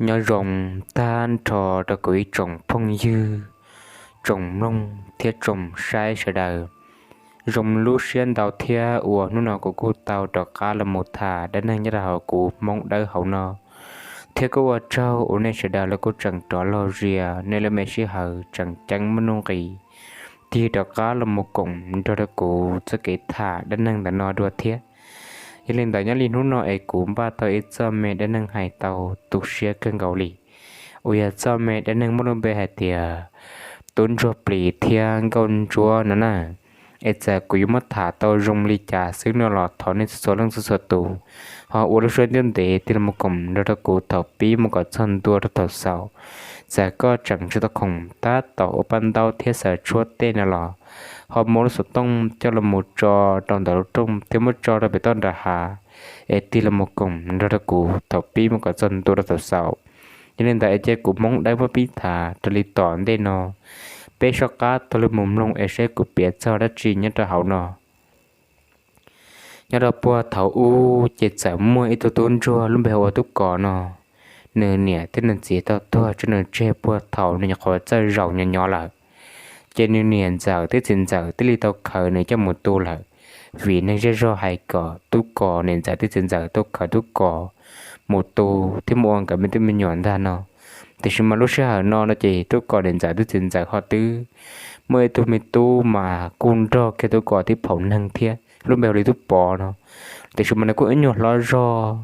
Nyob zoo tag nrho rau kuv ib tsoom phooj ywg, tsoom mloog thiab tsoom saib sawv daws. Zoo lub siab ntau thiab uas hnub no kuv kuj tau rov qab los mus tham dab neeg nyob rau hauv kuv Hmoob Dawb hauv no, thiab kuj ua tsaug uas nej sawv daws los kuj tseem rov los zias nej lub me sij hawm tseem ceeb muaj nuj nqis tig rov qab los mus koom nrog rau kuv txoj kev tham dab neeg ntawm no dua thiab. Yog li ntawd nyob li hnub no es kuv npaj tau ib txoj me dab neeg hais tau tu siab kawg nkaus li, uas yog txoj me dab neeg muaj lub npe hais tias tub ntsuag plis thiab nkauj ntsuab no na. Es txawm kuv yuav muab tham tau zoo li cas xwb no los thov nej txhua leej txhua tus ho ua lub suab ntiab ntev tig los koom nrog rau kuv thaum pib mus kom txog ntua rau thaum xaus. Txawm koj tseem tsis tau khoom tab tom ua paj ntaub thiab xaws tshuab tej no los ho muab lub xov tooj coj los mus tso rau ntawm lub rooj thiab muab tso rau pem toj nram hav, es tig los mus koom nrog rau kuv thaum pib mus kom txog ntua rau thaum xaus. Yog li ntawd es cia kuv Hmoob Dawb muab pib tham raws li tom ntej no, peb soj qab taug lw mus mloog es saib kuv piav txog dab tsi nyob rau hauv no. Nyob rau puag thaum ub ces txawm muaj ib tug tub ntsuag lub npe hu ua Tub Kos no, nws niam thiab nws txiv tau tuag tso nws tseg puag thaum nws nyuam qhuav txawj zaum nyob nyob lawm. Ces nws niam ntxawm thiab txiv ntxawm thiaj li tau khaws nws coj mus tu lawm, vim neeg zej zog hais kom Tub Kos niam ntxawm thiab txiv ntxawm tuaj khaws Tub Kos mus tu thiab mus ua nkawd me tub me nyuam ntag no. Tiam sis mas lub sij hawm no no ces Tub Kos niam ntxawm thiab txiv ntxawm ho twb muaj ib tug me tub mas kuj nrog kiag Tub Kos tib phaum neeg thiab, lub npe hu li Tub Pov no. Tiam sis mas nws kuj ib nyuag hlob zog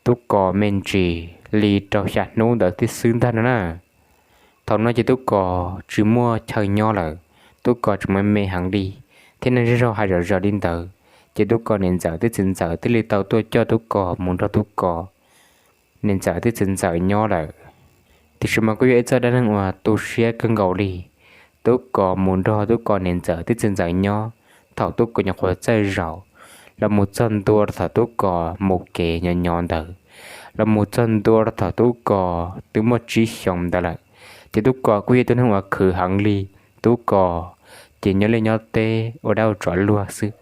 Tub Kos me ntsis li rau xya hnub ntawd thiab xwb ntag no na. Thaum no ces Tub Kos tsis muaj chaw nyob lawm, Tub Kos tseem me me heev li, thiab neeg zej zog hais zom zaws li ntawd, ces Tub Kos niam ntxawm thiab txiv ntxawm thiaj li tau tuaj coj Tub Kos mus nrog Tub Kos niam ntxawm thiab txiv ntxawm nyob lawm. Tiam sis mas kuj yog ib txoj dab neeg uas tu siab kawg nkaus li. Tub Kos mus nrog Tub Kos niam ntxawm thiab txiv ntxawm nyob thaum Tub Kos nyuam qhuav txawj zaum, los mus txog ntua rau thaum Tub Kos mus kev nyob nyob ntawd, los mus txog ntua rau thaum Tub Kos twb muaj tsib xyoos ntawd lawm. Ces Tub Kos kuj yog ib tug neeg uas khwv heev li. Tub Kos ces nyob liaj nyob teb ua dab ua tsov luag xwb.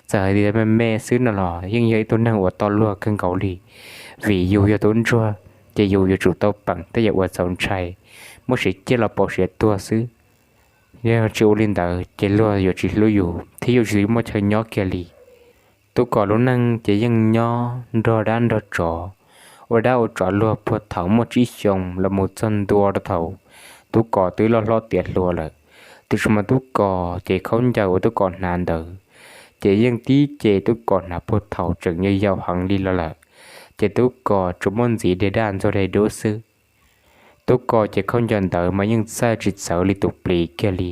Txawm hais tias me me xwb no los yeej yog ib tug neeg uas tau luag kawg nkaus li, vim yus yog tub ntsuag, ces yus yuav tsum tau peem tej yam uas txaus ntshai, muab siav ciaj los pauv siav tuag xwb. Yog tsis ua li ntawd ces luag yuav tsis hlub yus thiab yus tsis muaj chaw nyob kiag li. Tub Kos lub neej ces yeej nyob nrog dab nrog tsov, ua dab ua tsov luag puag thaum muaj tsib xyoos los mus txog ntua rau thaum Tub Kos twb loj hlob tiav hluas lawm. Tiam sis mas Tub Kos ces khaub ncaws uas Tub Kos hnav ntawd ces yeej tib ce Tub Kos hnav puag thaum tseem yau yau heev li los lawm, ces Tub Kos tsuas muaj ntxiv dej daj ntxuag dej dub xwb. Tub Kos ces khaub ncaws ntawd mas yeej txawj tsis txawv li tus plis kiag li.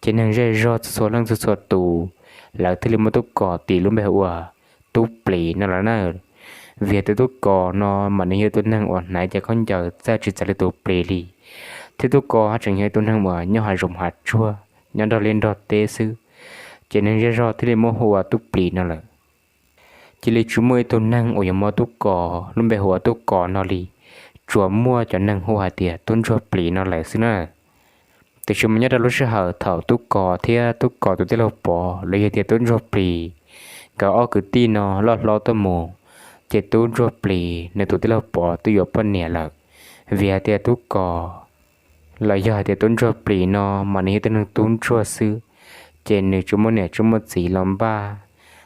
Ces neeg zej zog txhua txhua leej txhua txhua tus, lawv thiaj li muab Tub Kos tis lub npe ua Tub Plis no lawm na. Vim tias Tub Kos no mas nws yog tus neeg uas hnav cov khaub ncaws txawj tsis txawv li tus plis li, thiab Tub Kos haj tseem yog tus neeg uas nyob hav zoov hav tsuag nyob nrog liaj nrog teb xwb, ces neeg zej zog thiaj li muab hu ua Tub Plis no lawm. Cia li tsis muaj ib tug neeg uas yuav muab Tub Kos lub npe hu ua Tub Kos no li, tsuas muaj cov neeg hu hais tias Tub Ntsuag Plis no lawm xwb na. Tiam sis mas nyob rau lub sij hawm thaum Tub Kos thiab Tub Kos tus tij laug Pov los yog tias Tub Ntsuag Plis, nkawd ob kwv tij no loj hlob tuaj mus, ces Tub Ntsuag Plis nws tus tij laug Pov twb yuav poj niam lawm. Vim hais tias Tub Kos los yog hais tias Tub Ntsuag Plis no mas nws yog tus neeg tub ntsuag xwb, ces nws tsis muaj niam tsis muaj txiv los npaj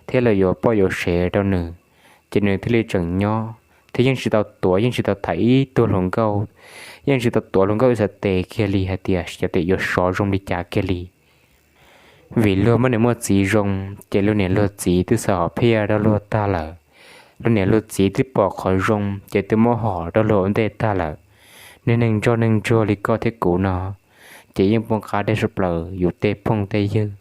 thiab los yuav poj yuav sev rau nws, ces nws thiaj li tseem nyob thiab yeej tsis tau tuav yeej tsis tau tham ib tug hluas nkauj, yeej tsis tau tuav hluas nkauj ib txhais tes kiag li hais tias xyov yuav sov zoo li cas kiag li. Vim luag muaj niam muaj txiv zoo, ces luag niam luag txiv twb xaws hom phiaj rau luag tag lawm. Luag niam luag txiv twb pom qhov zoo ces twb muab hom rau luag ua ntej tag lawm. Neeg neeg ntsoj neeg ntsuag li koj thiab kuv no, ces yeej poob qab deb sab plaws yus tej phooj tej ywg,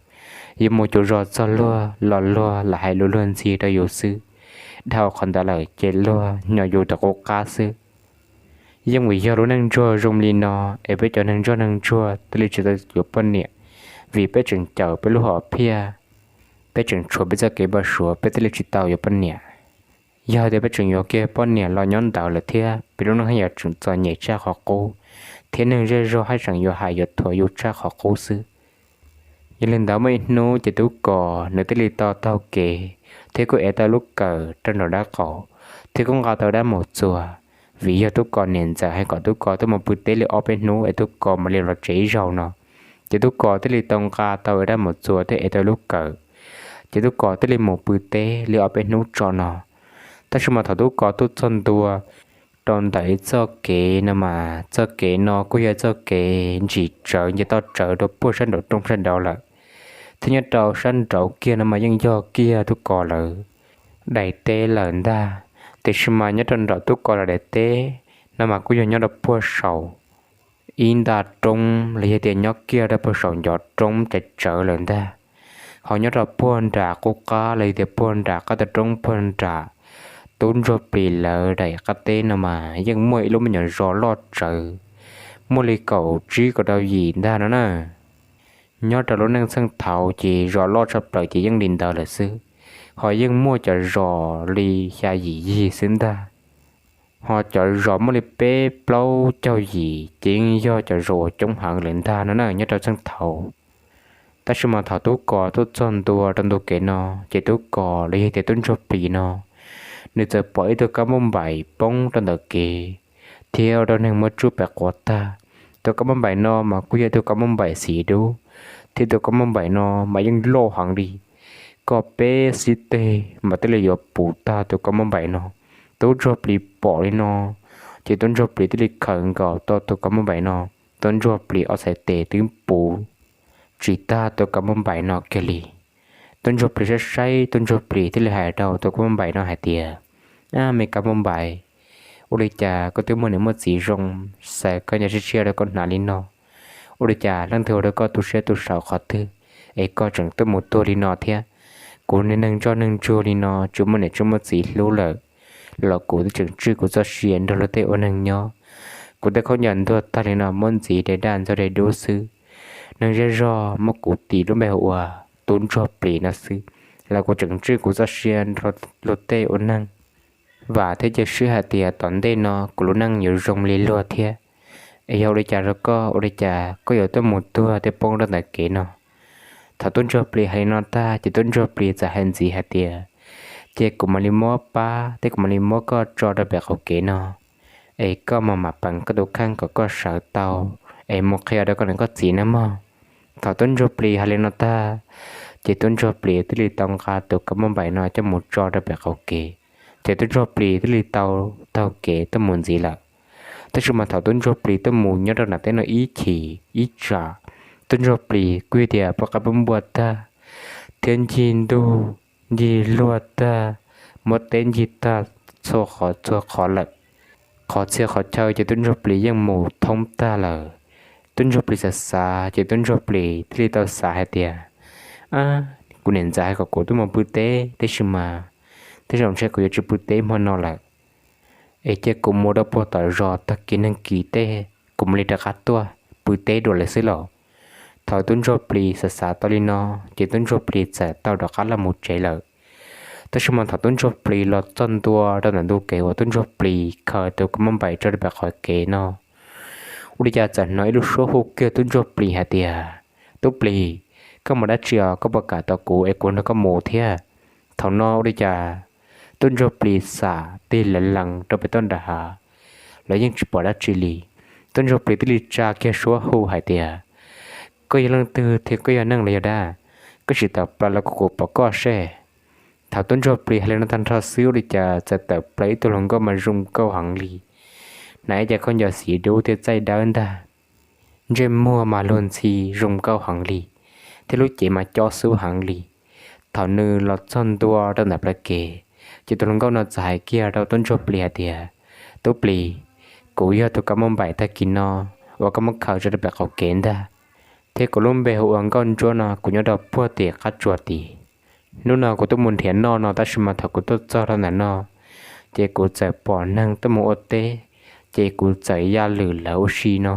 yuav mus cuv zos txog luag los luag lam hais lus luag ntxhi rau yus xwb. Dhau qhov ntawd lawm ces luag nyob yus rov qub qab xwb. Yeej vim yog lub neej ntsuag zoo li no es peb cov neeg ntsoj neeg ntsuag thiaj li tsis tau yuav poj niam, vim peb tseem cawm peb lub hom phiaj, peb tseem tshuav peb txoj kev npau suav peb thiaj li tsis tau yuav poj niam. Yog hais tias peb tseem yuav kiag poj niam los nyob ntawd lawm thiab peb lub neej haj yam tseem txom nyem tshaj qhov qub, thiab neeg zej zog haj tseem yuav hais yuav thuam yus tshaj qhov qub xwb. Yog li ntawd muaj ib hnub ces Tub Kos nws thiaj li tau taug kev thiab kuj ev tau lub kawm rau nraum dab qaum, thiab kuj nqa tau dab mus txuas, vim yog tub kos niam ntxawm hais kom tub kos tuaj mus pw teb li ob peb hnub es tub kos mam li los tsev ib zaug no. Ces tub kos thiaj li tau nqa tau dab mus txua thiab ev tau lub kawm, ces tub kos thiaj li mus pw teb li ob peb hnub tso no. Tab sis mas thaum tub kos tuaj txog ntua rau ntawm ib txoj kev no mas txoj kev no kuj yog txoj kev ntsim tsawv nce toj tsawv rau puag sab nraum roob sab nraud lawm, thiab nyob rau sab nraud kiag no mas yeej yog kiag tub kos lawv daim teb lawm ntag. Tiam sis mas nyob rau nram tub kos lawv daim teb no mas kuj yog nyob rau puag saum ib nta roob los yog tias nyob kiag rau puag saum ncov roob tsawv tsawv lawm ntag. Ho nyob rau puag nram qub qab los yog tias puag nram qab toj roob puag nram tub ntsuag plis lawv daim qab teb no mas yeej muaj ib lub me nyuam zos loj tsawv, muaj li kaum tsib kaum rau yim ntag no na. Nyob rau lub neej txheej thaud ces zos loj tshaj plaws ces yeej li ntawd lawm xwb, ho yeej muaj cov zos li xya yim yig xwb ntag. Ho cov zos muaj li peb plaub caug yim ces yeej yog cov zos uas coob heev lawm ntag no na nyob rau txheej thaud. Tab sis mas thaum tub kos tuaj txog ntua rau ntu kev no, ces tub kos los yog tias tub ntsuag plis no, nws txawm pom ib tug kab npauj npaim poob rau ntawm kev, thiab ua rau neeg muab tsuj pem quav tag. Tus kab npauj npaim no mas kuj yog tus kab npauj npaim xim dub, thiab tus kab npauj npaim no mas yeej loj heev li, koj peb xib teg mas thiaj li yuav puv tag tus kab npauj npaim no. Tub ntsuag plis pom li no, ces tub ntsuag plis thiaj li khaws nkaus tau tus kab npauj npaim no, tub ntsuag plis ob txhais tes twb puv tsis tag tus kab npauj npaim no kiag li. Tub ntsuag plis saib saib, tub ntsuag plis thiaj li hais rau tus kab npauj npaim no hais tias, Ab, me kab npauj npaim, ua li cas koj twb muaj niam muaj txiv zoo, xav koj nco siab siab rau koj hnav li no? Ua li cas leej twg ua rau koj tu siab tu saum qhov twg es koj tseem tuaj mus tuag li no thiab? Kuv niag neeg ntsoj neeg ntsuag li no, tsis muaj niam tsis muaj txiv hlub lawm, los kuv twb tseem tswj kuv txoj sia nrog luag tej ua neeg nyob. Kuv tej khaub ncaws ntuag tag li no muab ntxiv daim daj ntxaug daim dub xwb. Neeg zej zog muab kuv tis lub npe hu ua tub ntsuag plis no xwb, los kuv tseem tswj kuv txoj sia nrog luag tej ua neeg. Vam thiab cia siab hais tias tom ntej no kuv lub neej yuav zoo li luag thiab. Es yog ua li cas rau koj, ua li cas koj yuav tuaj mus tuag thiab poob rau ntawm kev no? Thaum tub ntsuag plis hais li no tag ces tub ntsuag plis txawm hais ntxiv hais tias, Ces kuv mam li muab pab thiab kuv mam li muab koj tso rau pem qaum kev no, es koj mam mam peev koj tus kheej kom koj sawv tau, es mus qhia rau koj niam koj txiv nawb mog. Thaum tub ntsuag plis hais li no tag, ces tub ntsuag plis thiaj li tau nqa tus kab npauj npaim no coj mus tso rau pem qaum kev, ces tub ntsuag plis thiaj li tau taug kev tuaj mus ntxiv lawm. Tab sis mas thaum tub ntsuag plis tuaj mus nyob rau nram teb no ib chim ib tsam, tub ntsuag plis kuj tias poj qaib poj npuaj tag, thiab ncig ntuj ncig luag tag, muab teb ncig tag txhua qhov txhua qhov lawm. Qhov txhia qhov chaw ces tub ntsuag plis yeej mus thoob tag lawm. Tub ntsuag plis xav xav ces tub ntsuag plis thiaj li tau xav hais tias, Ab, kuv niam ntxawm hais kom kuv tuaj mus pw teb, tab sis mas tej zaum ntshe kuv yuav tsis pw teb hmo no lawm. Es cia kuv mus rau puag tom zos tag kis neeg kis tej, kuv mam li rov qab tuaj pw teb dua lawm xwb los. Thaum tub ntsuag plis xav xav tau li no, ces tub ntsuag plis txawm tau rov qab los mus tsev lawm. Tab sis mas thaum tub ntsuag plis los txog ntua rau ntawm ntu kev uas tub ntsuag plis khaws tus kab npauj npaim tso rau pem qaum kev no, ua li cas txawm hnov ib lub suab hu kiag tub ntsuag plis hais tias, Tub plis, koj mus dab tsi os? Koj puas kam tos kuv es kuv nrog koj mus thiab? Thaum no ua li cas tub ntsuag plis xam tig lees lees rau pem toj nram hav los yeej tsis pom dab tsi li. Tub ntsuag plis thiaj li tsa kiag suab hu hais tias, Koj yog leej twg thiab koj yog neeg los yog dab? Koj sim tawm plaws los kuv pom koj seb. Thaum tub ntsuag plis hais li no tag nrho xwb ua li cas txawm tawm plaws ib tug hluas nkauj mas zoo nkauj heev li, hnav ib ce khaub ncaws xim dub thiab txaij dawb ntag. Ntsej muag mas luag ntxhi zoo nkauj heev li, thiab lub cev mas cob xub heev li. Thaum nws los txog ntua rau ntawm plawv kev, ces tus hluas nkauj no txawm hais kiag rau tub ntsuag plis hais tias, Tub plis, kuv yog tus kab npauj npaim tag kis no uas koj muab khaws tso rau pem qaum kev ntag, thiab kuv lub npe hu ua Nkauj Ntsuab no, kuv nyob rau puag tim qab tsuas tid. Hnub no kuv tuaj mus nrhiav noj no tab sis mas thaum kuv tuaj txog rau ntawm no, ces kuv txawm pom neeg tuaj mus ua teb, ces kuv txawm ya lwm lawv ua si no.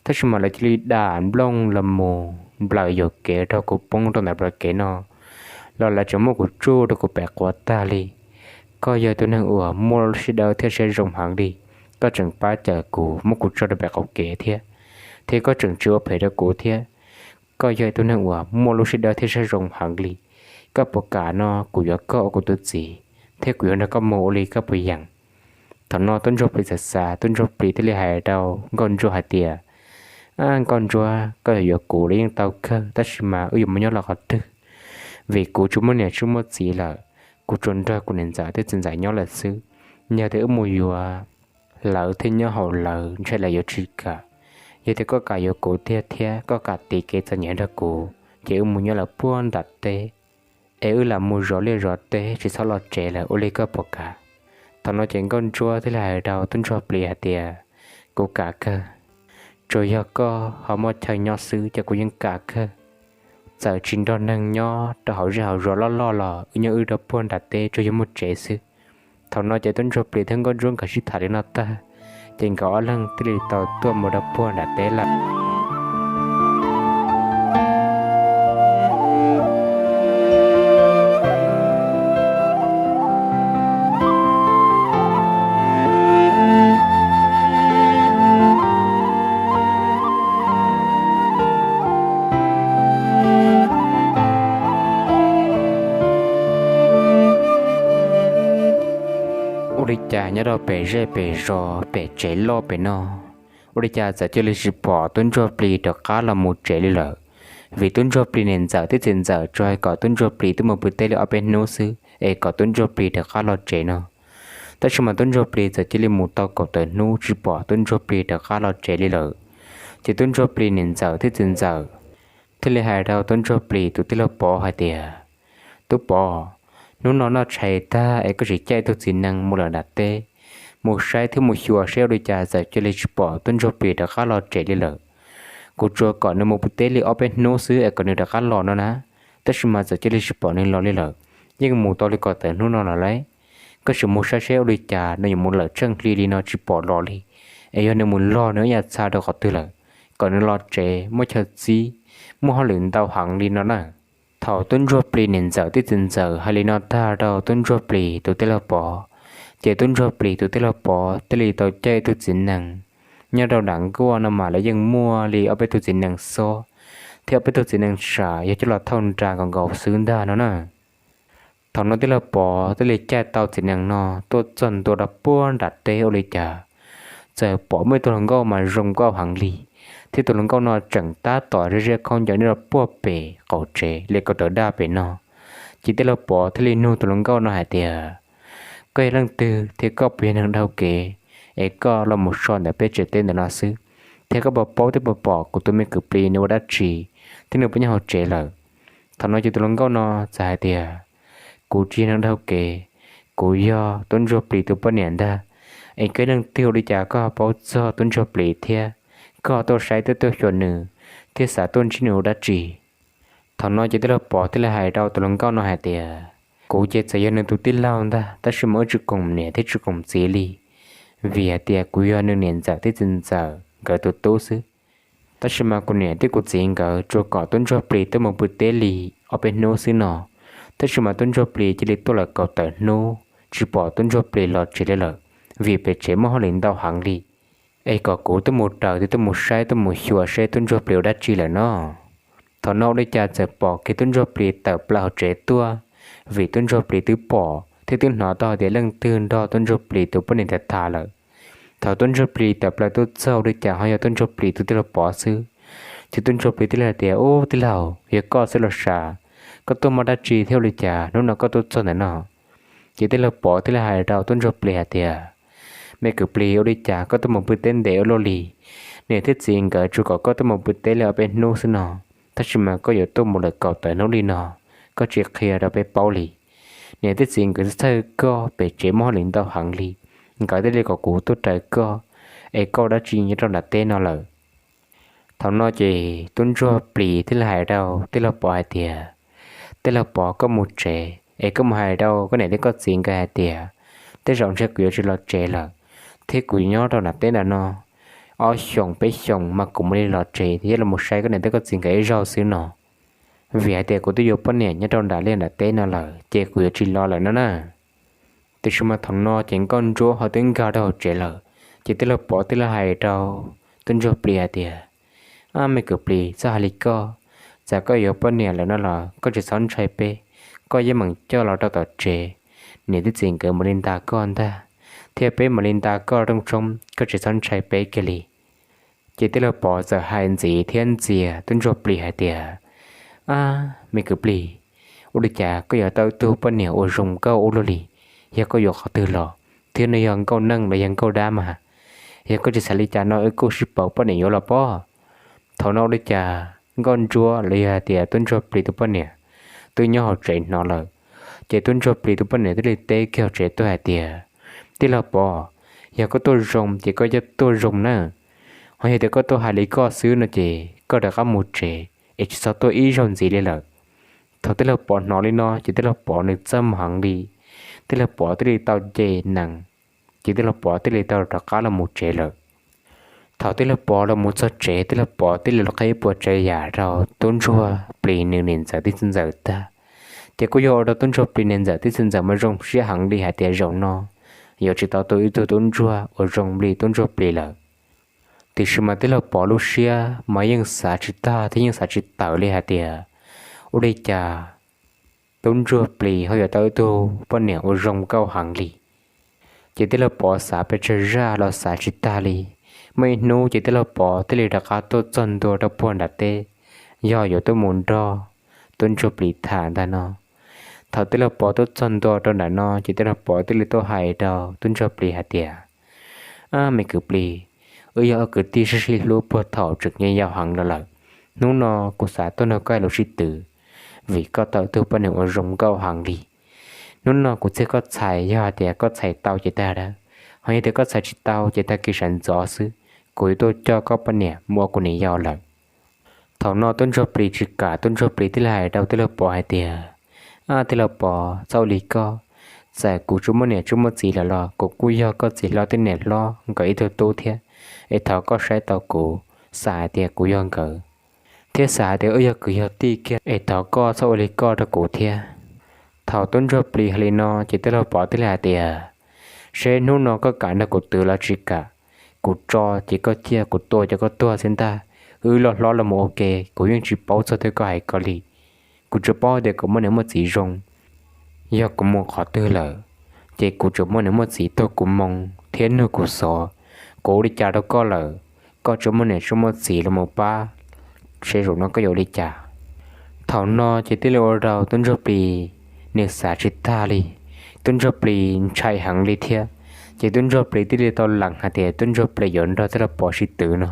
Tab sis mas lawv cia li dam nplooj los mus nplawm yuam kev rau kuv poob rau ntawm plawv kev no, los lawv tseem muab kuv tsuj rau kuv pem quav tag li. Koj yog tus neeg uas muaj lub siab dawb thiab siab zoo heev li, koj tseem pab cawm kuv muab kuv tso rau pem qaum kev thiab, thiab koj tseem tsis ua phem rau kuv thiab. Koj yog tus neeg uas muaj lub siab dawb thiab siab zoo heev li, koj puas kam no kuv yuav koj ua kuv tus txiv, thiab kuv yuav nrog koj mus ua li koj puas yeem? Thaum no tub ntsuag plis xav xav, tub ntsuag plis thiaj li hais rau nkauj ntsuab hais tias, Ab nkauj ntsuab, koj yuav yuav kuv los yeej tau kawg, tab sis mas wb yuav mus nyob lawm qhov twg? Vim kuv tsis muaj niam tsis muaj txiv lawm, kuv tsuas nrog kuv niam ntxawm thiab txiv ntxawm nyob lawm xwb. Yog tias wb mus yuav lawv thiab nyob hauv lawv ntshai lawv yuav tsis kam. Yog tias koj kam yuav kuv tiag thiab koj kam tiv kev txom nyem nrog kuv ces wb mus nyob lawv puag nram teb, es wb lam mus zov liaj zov teb tsis txhob los tsev lawm, ua li koj puas kam? Thaum no ces nkauj ntsuab thiaj li hais rau tub ntsuag plis hais tias, Kuv kam kawg, tsuas yog koj ho muaj chaw nyob xwb ces kuv yeej kam kawg. Txawm tsis nrog neeg nyob rau hauv zej hauv zos loj loj los wb nyob wb rau puag nram teb tsuas yog muaj tsev xwb. Thaum no ces tub ntsuag plis thiab nkauj ntsuab nkawd sib tham li no tag, ces nkawd ob leeg thiaj li tau tuaj mus rau puag nram teb lawm. Ua li cas nyob rau pem zej pem zos pem tsev loj pem no, ua li cas txawm cia li tsis pom tub ntsuag plis rov qab los mus tsev li lawm? Vim tub ntsuag plis niam ntxawm thiab txiv ntxawm tsuas hais kom tub ntsuag plis twb mus pw teb li ob peb hnub xwb es kom tub ntsuag plis rov qab los tsev no. Tab sis mas tub ntsuag plis txawm cia li mus tau kaum tawm hnub tsis pom tub ntsuag plis rov qab los tsev li lawm. Ces tub ntsuag plis niam ntxawm thiab txiv ntxawm thiaj li hais rau tub ntsuag plis tus tij laug Pov hais tias, Tub Pov, hnub no noj tshais tag es koj tseem caij ib tug txiv nees mus lawm nram teb, mus saib thiab mus xyuas seb ua li cas txawm cia li tsis pom tub ntsuag plis rov qab los tsev li lawm. Kuv tsuas kom nws mus pw teb li ob peb hnub xwb es kom nws rov qab los no na, tab sis mas txawm cia li tsis pom nws los li lawm, yeej mus tau li kaum tawm hnub no lawm lauj. Koj sim mus saib seb ua li cas, nws yuav mus lawm tsheej hli li no tsis pom los li, es yog nws mus log nws ib yam txha rau qhov twg lawm, kom nws los tsev muaj chaw txib, muaj hauj lwm ntau heev li no na. Thaum tub ntsuag plis niam ntxawm thiab txiv ntxawm hais li no tag rau tub ntsuag plis tus tij laug Pov, ces tub ntsuag plis tus tij laug Pov thiaj li tau caij ib tug txiv nees. Nyob rau nram nkuaj no mas lawv yeej muaj li ob peb tug txiv nees xob thiab ob peb tug txiv nees sam yog coj los thauj nra nkaus nkaus xwb ntag no na. Thaum no tij laug Pov thiaj li caij tau txiv nees no tuaj txog ntua rau puag nram teb ua li cas txawm pom muaj ib tug hluas nkauj mas zoo nkauj heev li, thiab tus hluas nkauj no tseem tab tom zeb zeb khaub ncaws nyob rau puag pem qaum tsev li kaum tawm daj pem no. Ces tij laug Pov thiaj li nug tus hluas nkauj no hais tias, Koj yog leej twg thiab koj puas yog neeg dhau kev es koj los mus so ntawm peb tsev teb ntawm no xwb? Thiab koj puas paub thiab puas pom kuv tus me kwv plis nws ua dab tsi thiab nws puas nyob hauv tsev lawm? Thaum no ces tus hluas nkauj no txawm hais tias, Kuv tsis yog neeg dhau kev, kuv yog tub ntsuag plis tus poj niam ntag. Es koj yog leej twg ua li cas koj ho paub txog tub ntsuag plis thiab koj ho tuaj saib thiab tuaj xyuas nws thiab xav tuaj ntsib nws ua dab tsi? Thaum no ces tij laug Pov thiaj li hais rau tus hluas nkauj no hais tias, Kuv ces txawm yog nws tus tij laug ntag, tab sis mas wb tsis koom niam thiab tsis koom txiv li, vim hais tias kuv yog nws niam ntxawm thiab txiv ntxawm nkawd tus tub xwb. Tab sis mas kuv niam thiab kuv txiv nkawd tsuas kom tub ntsuag plis tuaj mus pw teb li ob peb hnub xwb no, tab sis mas tub ntsuag plis cia li tuaj lawm kaum tawm hnub tsis pom tub ntsuag plis los tsev li lawm, vim pem tsev muaj hauj lwm ntau heev li. Es kom kuv tuaj mus raws thiab tuaj mus saib tuaj mus xyuas seb tub ntsuag plis ua dab tsi lawm no. Thaum no ua li cas txawm pom kiag tub ntsuag plis tawm plaws hauv tsev tuaj, vim tub ntsuag plis twb pom thiab twb hnov tau hais tias leej twg nrog tub ntsuag plis tus poj niam tham tham lawm. Thaum tub ntsuag plis tawm plaws tuaj txog ua li cas ho yog tub ntsuag plis tus tij laug Pov xwb. Ces tub ntsuag plis thiaj li hais tias, Ub tij laug, yog koj xwb los sav, koj tuaj muaj dab tsi thiab ua li cas hnub no koj tuaj txog ntawm no? Ces tij laug Pov thiaj li hais rau tub ntsuag plis hais tias, Me kwv plis, ua li cas koj tuaj mus pw teb ntev ua luaj li? Niam thiab txiv nkawd tsuas kom koj tuaj mus pw teb li ob peb hnub xwb no, tab sis mas koj yuav tuaj mus lawm kaum tawm hnub li no, koj tsis qhia rau peb paub li. Niam thiab txiv nkawd txhawj koj, pem tsev muaj hauj lwm ntau heev li, nkawd thiaj li kom kuv tuaj raws koj, es koj ua dab tsi nyob rau nram teb no lawm? Thaum no ces tub ntsuag plis thiaj li hais rau tij laug Pov hais tias, Tij laug Pov, koj mus tsev es koj mus hais rau koj niam thiab koj txiv nkawd hais tias, tej zaum ntshe kuv yuav tsis los tsev lawm, thiab kuv nyob rau nram teb nram no ob xyoos peb xyoos mas kuv mam li los tsev thiab los mus saib koj niam thiab koj txiv nkawd ib zaug xwb no. Vim hais tias kuv twb yuav poj niam nyob rau nram liaj nram teb no lawm ces kuv yuav tsis los lawm no na. Tiam sis mas thaum no ces nkauj ntsuab ho twb nkag rau hauv tsev lawm, ces tij laug Pov thiaj li hais rau tub ntsuag plis hais tias, Ab me kwv plis, txhob hais li koj, txawm koj yuav poj niam lawm no los koj tsis txhob ntshai peb, koj yeej meem coj los rau tom tsev, niam thiab txiv nkawd mam li ntas koj ntag. thiab peb mam li nta koj rooj tshoob, koj tsis txhob ntshai peb kiag li. Ces tij laug Pov txawm hais ntxiv thiab ntxias tub ntsuag plis hais tias, Ab, me kwv plig, ua li cas koj yuav tau ib tug poj niam uas zoo nkauj ua luaj li? Yog koj yuav qhov twg los? Thiab nws yog nkauj neej los yog nkauj dab mas? Yog koj tsis xav li cas no wb kuj sib pauv poj niam yuav los pob. Thaum no ua li cas nkauj ntsuab los yog hais tias tub ntsuag plis tus poj niam twb nyob hauv tsev hnov lawm. Ces tub ntsuag plis tus poj niam thiaj li teb kiag hauv tsev tuaj hais tias, Tij laug Pov, yog koj tuaj zoo ces koj yeej tuaj zoo na. Ho yog tias koj tuaj hais li koj xwb no ces koj rov qab mus tsev es tsis txhob tuaj ib zaug ntxiv li lawm. Thaum tij laug Pov hnov li no ces tij laug Pov nws txaj muag heev li. Tij laug Pov thiaj li tau nce nees, ces tij laug Pov thiaj li tau rov qab los mus tsev lawm. Thaum tij laug Pov los mus txog tsev, tij laug Pov thiaj li los qhia ib puas tsav yam rau tub ntsuag plis nws niam ntxawm tij txiv ntxawm tag. Ces kuj yog ua rau tub ntsuag plis niam ntxawm tij txiv ntxawm mas zoo siab heev li hais tias zaum no yuav tsis tau tau ib tug tub ntsuag uas zoo li tub ntsuag plis lawm. Tiam sis mas tij laug Pov lub siab mas yeej xav tsis tag thiab yeej xav tsis tawm li hais tias, ua li cas tub ntsuag plis ho yuav tau ib tug poj niam uas zoo nkauj heev li. Ces tij laug Pov xav pes tsawg zaj los xav tsis tag li. Muaj ib hnub ces tij laug Pov thiaj li rov qab tuaj txog ntua rau puag nram teb, yog yuav tuaj mus nrog tub ntsuag plis tham ntag no. Thaum tij laug Pov tuaj txog ntua rau nram no ces tij laug Pov thiaj li tuaj hais rau tub ntsuag plis hais tias, Ab, me kwv plig, wb yog ob kwv tij sib sib hlub puag thaum tseem yau heev los lawm. Hnub no kuv xav tuaj nrog koj hais lus sib twv, vim koj tau tug poj niam uas zoo nkauj heev li. Hnub no kuv txiag koj txhais, yog hais tias koj txhais tau ces tag dab, ho yog tias koj txhais tsis tau ces tag kis sawv ntxov xwb kuv yuav tuaj coj koj poj niam mus ua kuv niam yau lawm. Thaum no tub ntsuag plis tsis kam, tub ntsuag plis thiaj li hais rau tij laug Pov hais tias, Ab, tij laug Pov, txhob ua li koj. Txawm kuv tsis muaj niam tsis muaj txiv lawm los kuv kuj yog koj txiv hlob thiab niam hlob nkawd ib tug tub thiab, es thov koj saib tau kuv, xav hais tias kuv yog nkawd, thiab xav hais tias wb yog kwv yog tij kiag, es thov koj txhob ua li koj rau kuv thiab. Thaum tub ntsuag plis hais li no ces tij laug Pov thiaj li hais tias, Seb hnub no koj kam nrog kuv twv los tsis kam, kuv tso ces koj ciaj, kuv tua ces koj tuag xwb ntag. Wb loj hlob los mus ua ke, kuv yeej tsis paub txog tej koj hais ko li. Kuv tsuas paub tias kuv muaj niam muaj txiv zoo. Yog kuv mus qhov twg lawm, ces kuv tsuas muaj niam muaj txiv tuag kuv moo thiab nug kuv xov. Kuv ua li cas rau koj lawm, koj tsuas muaj niam tsuas muaj txiv los mus pab, seb zaum no koj yuav ua li cas? Thaum no ces thiaj li ua rau tub ntsuag plis nws xav tsis tag li. Tub ntsuag plis ntshai heev li thiab, ces tub ntsuag plis thiaj li tau lees hais tias tub ntsuag plis yuav nrog tij laug Pov sib twv no.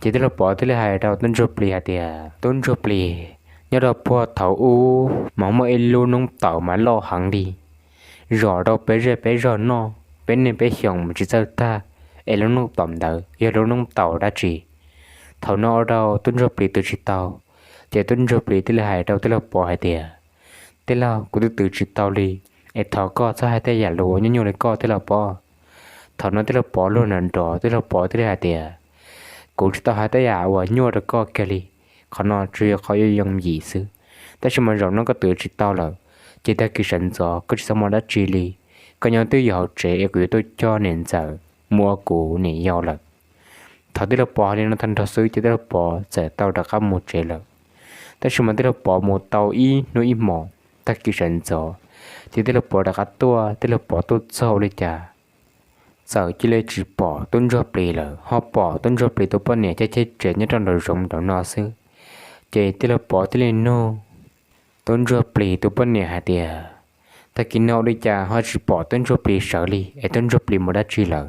Ces tij laug Pov thiaj li hais rau tub ntsuag plis hais tias, Tub ntsuag plis, nyob rau puag thaum ub mas muaj ib lub noob taum mas loj heev li, zom rau peb zej peb zog noj, peb niaj peb xyoos mas tsis txawj tag, es lub noob taum ntawd yog lub noob taum dab tsi? Thaum no ua rau tub ntsuag plis twv tsis tau, ces tub ntsuag plis thiaj li hais rau tij laug Pov hais tias, Tij laug, kuv twb twv tsis tau li, es thov koj txhob hais tej yam lus uas nyuaj nyuaj li koj tij laug Pov. Thaum no tij laug Pov luag nrov nrov, tij laug Pov thiaj li hais tias, Kuv tsis tau hais tej yam uas nyuaj rau koj kiag li, qhov no tsuas yog qhov yuav yoo yim xwb. Tab sis mas zaum no koj twv tsis tau lawm, ces tag kis sawv ntxov koj tsis txhob mus dab tsi li, koj nyob twj ywm hauv tsev es kuv yuav tuaj coj niam ntxawm mus ua kuv niam yau lawm. Thaum tij laug Pov hais li no tag nrho xwb ces tij laug Pov txawm tau rov qab mus tsev lawm. Tab sis mas tij laug Pov mus tau ib hnub ib hmos, tag kis sawv ntxov, ces tij laug Pov rov qab tuaj, tij laug Pov tuaj txog ua li cas txawm cia li tsis pom tub ntsuag plis lawm, ho pom tub ntsuag plis tus poj niam cheb cheb tsev nyob rau nraum zoov nraum no xwb. Ces tij laug Pov thiaj li nug tub ntsuag plis tus poj niam hais tias, Tag kis no ua li cas ho tsis pom tub ntsuag plis sawv li, es tub ntsuag plis mus dab tsi lawm?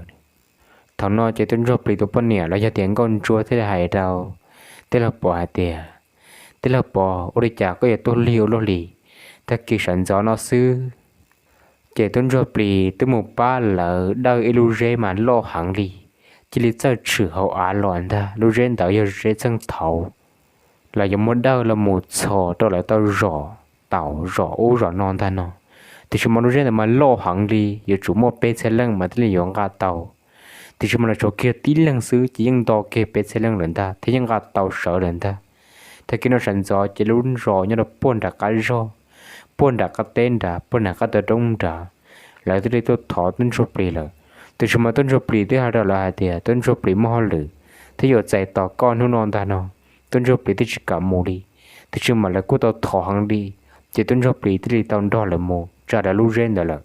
Thaum no ces tub ntsuag plis tus poj niam los yog tias nkauj ntsuab thiaj li hais rau tij laug Pov hais tias, Tij laug Pov, ua li cas koj yuav tuag lig ua luaj li? Tag kis sawv ntxov no xwb, ces tub ntsuag plis twb mus pab lawv dawj ib lub zeb mas loj heev li, cia li txawj tshwm hauv av los ntag. Lub zeb ntawd yog zeb txheej thaud, lawv yuav muab dawj los mus txhos rau lawv tau zom taum zom ub zom no ntag no. Tiam sis mas lub zeb ntawd mas loj heev li, yuav tsum muaj peb txhiab leej mas thiaj li yuav nqa tau. Tiam sis mas lawv tshuav kiag tib leeg xwb ces yeej nto kiag peb txhiab leej lawm ntag thiab yeej nqa tau sawv lawm ntag. Tag kis no sawv ntxov ces lub zos nyob rau puag nram qab zog, puag nram qab teb nrad, puag nram qab taw roob nrad, lawv thiaj li tuaj thov tub ntsuag plis lawm. Tiam sis mas tub ntsuag plis twb hais rau lawv hais tias, Tub ntsuag plis muaj hauj lwm thiab yuav txais tos koj hnub no ntag no, tub ntsuag plis twb tsis kam mus li. Tiam sis mas lawv kuj tau thov heev li, ces tub ntsuag plis thiaj li tau nrog lawv mus tsa lawv lub zeb ntawd lawm.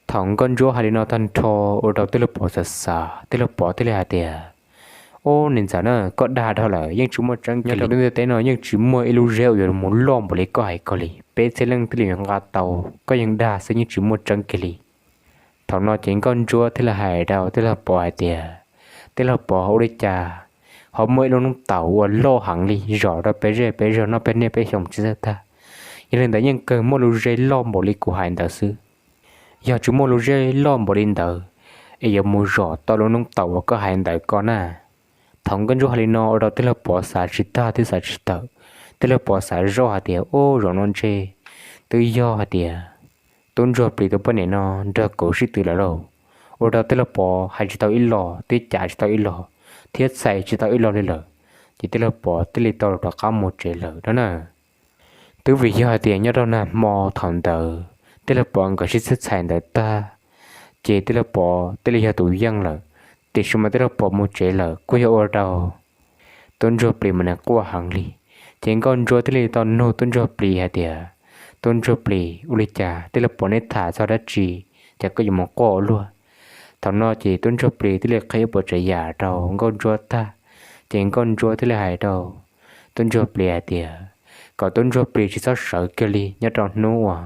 Thaum Nkauj Ntsuab hais li no tag nrho ua rau tij laug Pov xav xav, tij laug Pov thiaj li hais tias, Ub, niam ntxawm na, koj dag dhau lawm, yeej tsis muaj tseeb kiag li. Nyob rau lub ntiaj teb no yeej tsis muaj ib lub zeb uas yuav mus loj npaum li koj hais ko li. Peb txhiab leej twg li yuav nqa tau, koj yeej dag xwb, yeej tsis muaj tseeb kiag li. Thaum no ces Nkauj Ntsuab thiaj li hais rau tij laug Pov hais tias, Tij laug Pov, ua li cas ho muaj ib lub noob taum uas loj heev li zom rau peb zej peb zog noj peb niaj peb xyoo tsis txawj tag? Yog li ntawd yeej kawg muaj lub zeb loj npaum li kuv hais ntawd xwb. Yog tsis muaj lub zeb loj npaum li ntawd, es yuav mus zom tau lub noob taum uas koj hais ntawd ko na? Thaum Nkauj Ntsuab hais li no ua rau tij laug Pov xav tsis tag thiab xav tsis tawm. Tij laug Pov xav zoj hais tias, Ub, zaum no ntshe twb yog hais tias Tub Ntsuag Plis tus poj niam no nrog kuv sib tw lawm lauj. Ua rau tij laug Pov hais tsis tau ib los thiab cav tsis tau ib los thiab txhais tsis tau ib los li lawm. Ces tij laug Pov thiaj li tau rov qab mus tsev lawm no na. Twb vim yog hais tias nyob rau nag hmo thaum ntawd tij laug Pov nkawd sib txhiab txhais ntawd tag, ces tij laug Pov thiaj li yog tus yeej lawm. Tiam sis mas tij laug Pov mus tsev lawm kuj yog ua rau Tub Ntsuag Plis mas nws quaj heev li. Ces Nkauj Ntsuab thiaj li tau nug Tub Ntsuag Plis hais tias, Tub Ntsuag Plis, ua li cas tij laug Pov neb tham txog dab tsi, ces koj yuav mus quaj ua luaj? Thaum no ces Tub Ntsuag Plis thiaj li qhia ib puas tsav yam rau Nkauj Ntsuab tag, ces Nkauj Ntsuab thiaj li hais rau Tub Ntsuag Plis hais tias kom Tub Ntsuag Plis tsis txhob sawv kiag li nyob rau hnub uas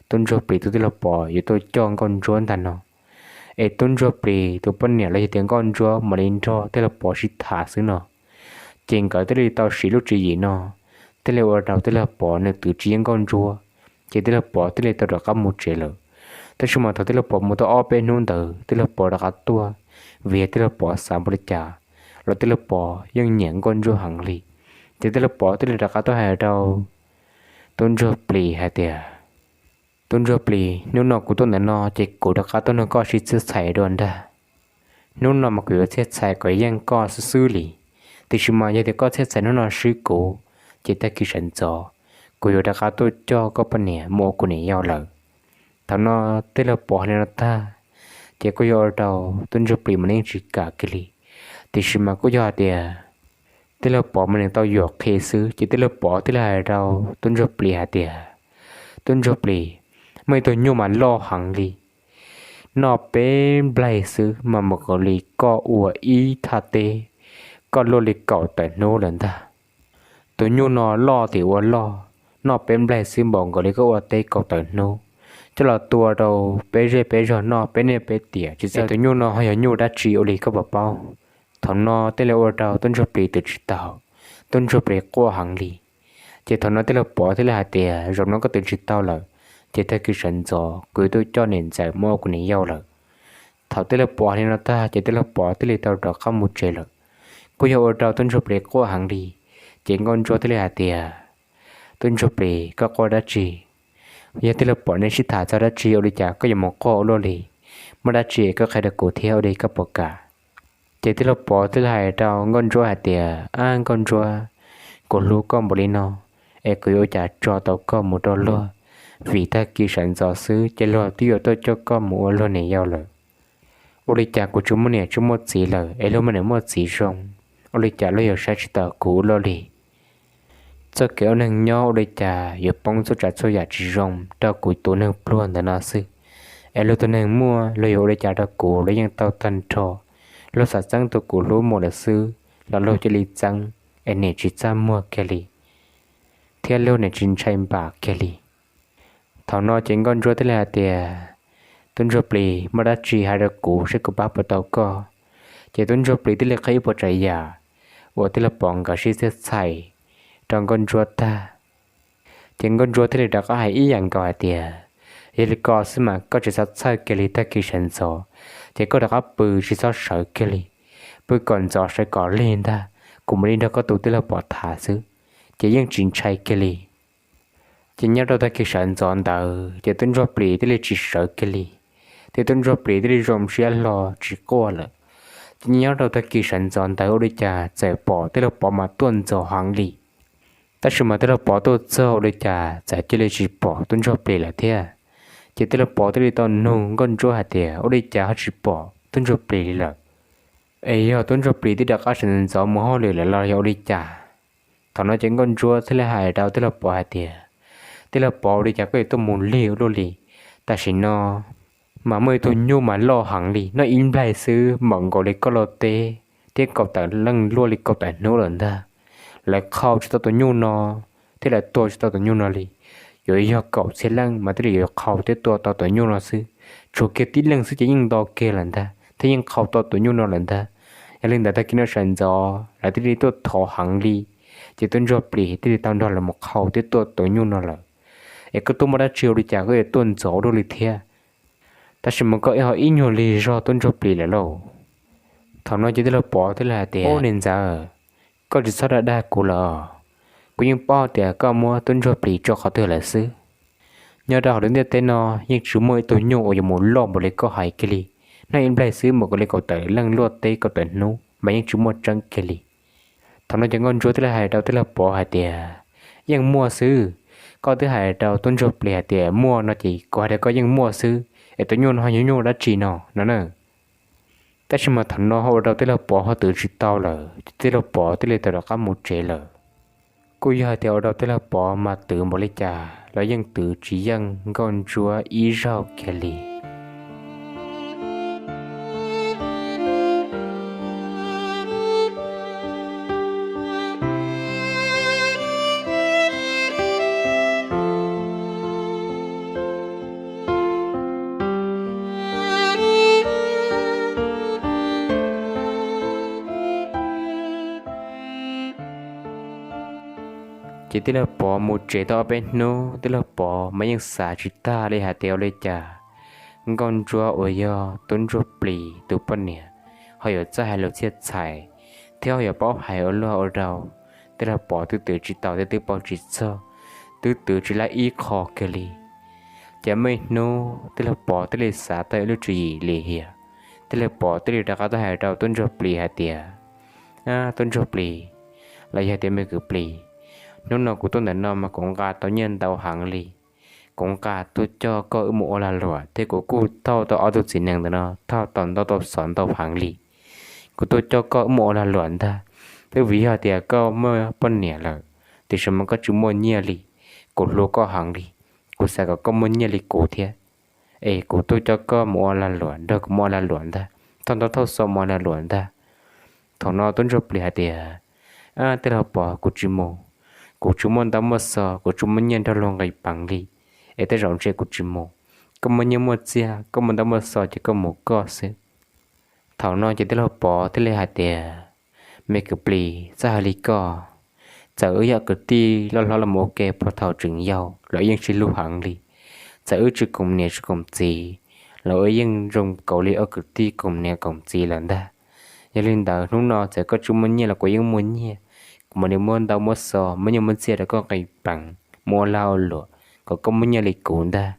Tub Ntsuag Plis tus tij laug Pov yuav tuaj coj Nkauj Ntsuab ntag no, es Tub Ntsuag Plis tus poj niam los yog tias Nkauj Ntsuab mam li nrog tij laug Pov sib tham xwb no. Ces nkawd thiaj li tau siv lub tswv yim no, thiaj li ua rau tij laug Pov nws twv tsis yeej Nkauj Ntsuab, ces tij laug Pov thiaj li tau rov qab mus tsev lawm. Tab sis mas thaum tij laug Pov mus tau ob peb hnub ntawd tij laug Pov rov qab tuaj, vim yog tij laug Pov xav npaum li cas los tij laug Pov yeej nyiam Nkauj Ntsuab heev li. Ces tij laug Pov thiaj li rov qab tuaj hais rau Tub Ntsuag Plis hais tias, Tub Ntsuag Plis, hnub no kuv tuaj ntawm no ces kuv rov qab tuaj nrog koj sib txhiab txhais dua ntag. Hnub no mas kuv yuav txhiab txhais kom yeej koj xwb xwb li, tiam sis mas yog tias koj txhiab txhais hnub no swb kuv, ces tag kis sawv ntxov kuv yuav rov qab tuaj coj koj poj niam mus ua kuv niam yau lawm. Thaum no tij laug Pov hais li no tag, ces kuj yog ua rau Tub Ntsuag Plis mas nws yeej tsis kam kiag li, tiam sis mas kuj yog hais tias tij laug Pov mas nws tau yuam qhi xwb, ces tij laug Pov thiaj li hais rau Tub Ntsuag Plis hais tias, Tub Ntsuag Plis, muaj ib tug nyuj mas loj heev li, noj peb nplaig xwb mas npaum nkaus li koj ua ib thaj teb, koj luaj li kaum tawm hnub lawm ntag. Tus nyuj no loj tim ua loj, noj peb nplaig xwb npaum nkaus li koj ua teb kaum tawm hnub, coj los tua rau peb zej peb zog noj peb niaj peb tiam tsis txawj. Tus nyuj no ho yog nyuj dab tsi ua li koj puas paub? Thaum no thiaj li ua rau Tub Ntsuag Plis twv tsis tau, Tub Ntsuag Plis quaj heev li. Ces thaum no tij laug Pov thiaj li hais tias, Zaum no koj twv tsis tau lawm, ces tag kis sawv ntxov kuv yuav tuaj coj niam ntxawm mus ua kuv niam yau lawm. Thaum tij laug Pov hais li no tag ces tij laug Pov thiaj li tau rov qab mus tsev lawm. Kuj yog ua rau Tub Ntsuag Plis quaj heev li. Ces Nkauj Ntsuab thiaj li hais tias, Tub Ntsuag Plis, koj quaj dab tsi? Yog tij laug Pov neb sib tham txog dab tsi ua li cas koj yuav mus quaj ua luaj li? Muaj dab tsi koj qhia rau kuv thiab ua li koj puas kam? Ces tij laug Pov thiaj li hais rau Nkauj Ntsuab hais tias, Ab Nkauj Ntsuab, kuv hlub koj npaum li no, es kuv yuav ua cas tso tau koj mus rau luag? Vim tag kis sawv ntxov xwb ces luag twb yuav tuaj coj koj mus ua luag niam yau lawm. Ua li cas kuv tsis muaj niam tsis muaj txiv lawm es luag muaj niam muaj txiv zoo? Ua li cas luag yuav saib tsis taus kuv ua luaj li? Txoj kev ua neeg nyob ua li cas yuav poob txhua tsav txhua yam tsis zoo rau kuv tus neeg pluag ntawm no xwb? Es luag tus neeg muaj luag yuav ua li cas rau kuv los yeej tau tag nrho. Luag xav txeeb tus kuv hlub mus lawm xwb los luag cia li txeeb, es niam tsis txaj muag kiag li, thiab luag niam tsis ntshai npam kiag li. Thaum no ces Nkauj Ntsuab thiaj li hais tias, Tub Ntsuag Plis, muaj dab tsi hais rau kuv seb kuv pab puas tau koj? Ces Tub Ntsuag Plis thiaj li qhia ib puas tsav yam uas tij laug Pov nkawd sib txhiab txhais rau Nkauj Ntsuab tag. Ces Nkauj Ntsuab thiaj li rov qab hais ib yam nkaus hais tias, Yog li ko xwb mas koj tsis txhob txhawj kiag li, tag kis sawv ntxov ces koj rov qab pw tsis txhob sawv kiag li. Pw kom ntxov sawv kom lig ntag, kuv mam li nrog koj tus tij laug Pov tham xwb, ces yeej tsis ntshai kiag li. Ces nyob rau tag kis sawv ntxov ntawd ces Tub Ntsuag Plis thiaj li tsis sawv kiag li. Thiab Tub Ntsuag Plis thiaj li zoo siab hlo tsis quaj lawm. Ces nyob rau tag kis sawv ntxov ntawd ua li cas txawm pom tij laug Pov mas tuaj ntxov heev li. Tab sis mas tij laug Pov tuaj txog ua li cas txawm cia li tsis pom Tub Ntsuag Plis lawm thiab. Ces tij laug Pov thiaj li tau nug Nkauj Ntsuab hais tias, Ua li cas ho tsis pom Tub Ntsuag Plis li lawm? Es yog Tub Ntsuag Plis twb rov qab sawv ntxov mus hauj lwm lawm los yog ua li cas? Thaum no ces Nkauj Ntsuab thiaj li hais rau tij laug Pov hais tias, Tij laug Pov, ua li cas koj yuav tuaj mus lig ua luaj li? Tam sim no mas muaj ib tug nyuj mas loj heev li, noj ib nplaig xwb mam nkaus li koj loj teb thiab kaum tawm leej luaj li kaum tawm hnub lawm ntag. Lawv qhau tsis tau tus nyuj no thiab lawv tua tsis tau tus nyuj no li. Yuav yog kaum txhiab leej mas thiaj li yuav qhau thiab tua tau tus nyuj no xwb. Tshuav kiag tib leeg xwb ces yeej nto kiag lawm ntag thiab yeej qhau tau tus nyuj no lawm ntag. Yog li ntawd tag kis no sawv ntxov lawv thiaj li tuaj thov heev li, ces tub ntsuag plis thiaj li tau nrog lawv mus qhau thiab tua tus nyuj no lawm. Es koj tuaj muaj dab tsi ua li cas koj yuav tuaj ntxov ua luaj li thiab? Tab sis mas koj ho ib nyuag lig zog tub ntsuag plis lawm lauj. Thaum no ces tij laug Pov thiaj li hais tias, Niam ntxawm, koj tsis txhob dag dag kuv lawm. Kuv yeej paub tias koj muab tub ntsuag plis tso qhov twg lawm xwb. Nyob rau hauv lub ntiaj teb no yeej tsis muaj ib tug nyuj uas yuav mus loj npaum li koj hais kiag li. Noj ib nplaig xwb mam nkaus li kaum tawm leej luaj teb kaum tawm hnub mas yeej tsis muaj tseeb kiag li. Thaum no ces Nkauj Ntsuab thiaj li hais rau tij laug Pov hais tias, Yeej muaj xwb. Koj twb hais rau tub ntsuag plis hais tias muaj no ces kuv hais rau koj yeej muaj xwb, es tus nyuj no ho yog nyuj dab tsi no no na? Tab sis mas thaum no ho ua rau tij laug Pov ho twv tsis tau lawm, ces tij laug Pov thiaj li tau rov qab mus tsev lawm. Kuj yog hais tias ua rau tij laug Pov mas twv npaum li cas los yeej twv tsis yeej Nkauj Ntsuab ib zaug kiag li. Ces tij laug Pov mus tsev tau ob peb hnub, tij laug Pov mas yeej xav tsis tag li hais tias ua li cas Nkauj Ntsuab uas yog tub ntsuag plis tus poj niam ho yuav txawj hais lus txhiaj txhais thiab ho yuav paub hais ua luaj ua rau. Tij laug Pov twb twv tsis tau thiab twb paub tsis txog, twb twv tsis lab ib qho kiag li. Ces muaj ib hnub tij laug Pov thiaj li xav tau ib lub tswv yim lim hiam. Tij laug Pov thiaj li rov qab tuaj hais rau tub ntsuag plis hais tias, Tub ntsuag plis, los yog tias me kwv plis, hnub no kuv tuaj ntawm no mas kuv nqa tau nyiaj ntau heev li. Kuv nqa tuaj coj koj wb mus ua lag luam thiab kuv kuj thauj tau ob tug txiv nees ntawm no thauj tau ntau tau xov ntau heev li. Kuv tuaj coj koj wb mus ua lag luam ntag, twb vim yog tias koj muaj poj niam lawm, tiam sis mas koj tsis muaj nyiaj li. Kuv hlub koj heev li, kuv xav kom koj muaj nyiaj li kuv thiab. Es kuv tuaj coj koj mus ua lag luam, nrog kuv mus ua lag luam ntag, thauj ntau thauj xov mus ua lag luam ntag. Thaum no tub ntsuag plis hais tias, Tij laug Pov, kuv tsis mus. Kuv tsis muaj ntau muaj xov, kuv tsis muaj nyiaj nrog luag nqis peev li, es tej zaum ntshe kuv tsis mus. Koj muaj nyiaj muaj txiag, koj muaj ntau muaj xov ces koj mus koj xwb. Thaum no ces tij laug Pov thiaj li hais tias, Me kwv plis, txawj hais li koj, txawm wb yog kwv tij loj hlob los mus ua ke puag thaum tseem yau los yeej sib hlub heev li. Txawm wb tsis koom niam tsis koom txiv los wb yeej zoo nkaus li ob kwv tij koom niam koom txiv lawm ntag. Yog li ntawd hnub no txawm koj tsis muaj nyiaj los kuv yeej muaj nyiaj, kuv mam li muab ntau muab xov muab nyiaj muab txiag rau koj nqis peev mus ua lag ua luam kom koj muaj nyiaj li kuv ntag.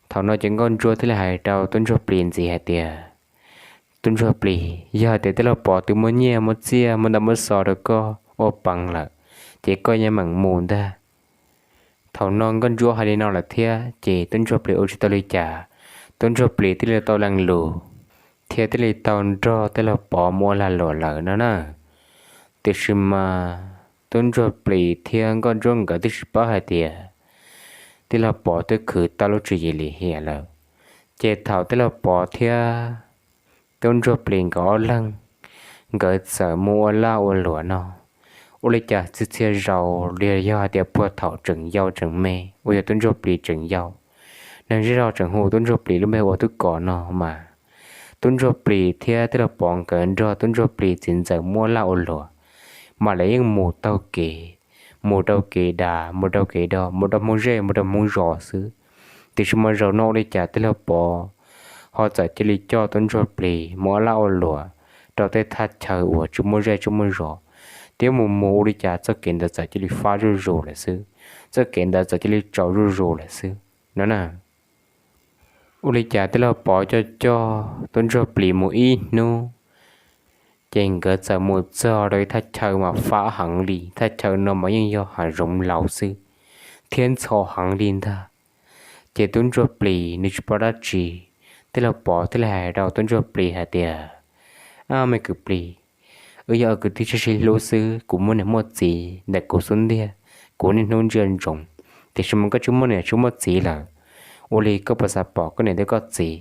Thaum no ces Nkauj Ntsuab thiaj li hais rau tub ntsuag plis ntxiv hais tias, Tub ntsuag plis, yog hais tias tij laug Pov twb muab nyiaj muab txiag muab ntau muab xov rau koj ua peev lawm, ces koj yeej meem mus ntag. Thaum no Nkauj Ntsuab hais li no lawm thiab ces tub ntsuag plis ua tsis tau li cas, tub ntsuag plis thiaj li tau lees lus thiab thiaj li tau nrog tij laug Pov mus ua lag luam lawm no na. Tiam sis mas tub ntsuag plis thiab Nkauj Ntsuab nkawd twb tsis paub hais tias tij laug Pov twb khwv tau lub tswv yim lim hiam lawm. Ces thaum tij laug Pov thiab tub ntsuag plis nkawd ob leeg, nkawd txawm mus ua lag ua luam no, ua li cas txhia txhia zaus los yog hais tias puag thaum tseem yau tseem me uas yog tub ntsuag plis tseem yau, neeg zej zog tseem hu tub ntsuag plis lub npe ua Tub Kom no mas, tub ntsuag plis thiab tij laug Pov nkawd nrog tub ntsuag plis txiv ntxawm mus ua lag ua luam, mas lawv yeej mus taug kev, mus rau kev dav mus rau kev do, mus rau hmoov zej mus rau hmoov zos xwb. Tiam sis mas zaum no ua li cas tij laug Pov ho txawm cia li coj tub ntsuag plis mus ua lag ua luam rau tej thaj chaw uas tsis muaj zej tsis muaj zos, thiab mus mus ua li cas txoj kev ntawd txawm cia li fab zuj zus lawm xwb, txoj kev ntawd txawm cia li tsaus zuj zus lawm xwb no na. Ua li cas tij laug Pov coj coj tub ntsuag plis mus ib hnub, ces nkawd txawm mus txog rau ib thaj chaw mas fab heev li, thaj chaw no mas yeej yog hav zoov laus xwb, thiab ntxhov heev li ntag. Ces tub ntsuag plis nws tsis paub dab tsi, tij laug Pov thiaj li hais rau tub ntsuag plis hais tias, Ab, me kwv plis, wb yog kwv tij sib sib hlub xwb, kuv muaj niam muaj txiv ntawm kuv xub ntiag, kuv niaj hnub ntsia ntsoov, tiam sis mas koj tsis muaj niam tsis muaj txiv lawm, ua li koj puas xav pom koj niam thiab koj txiv?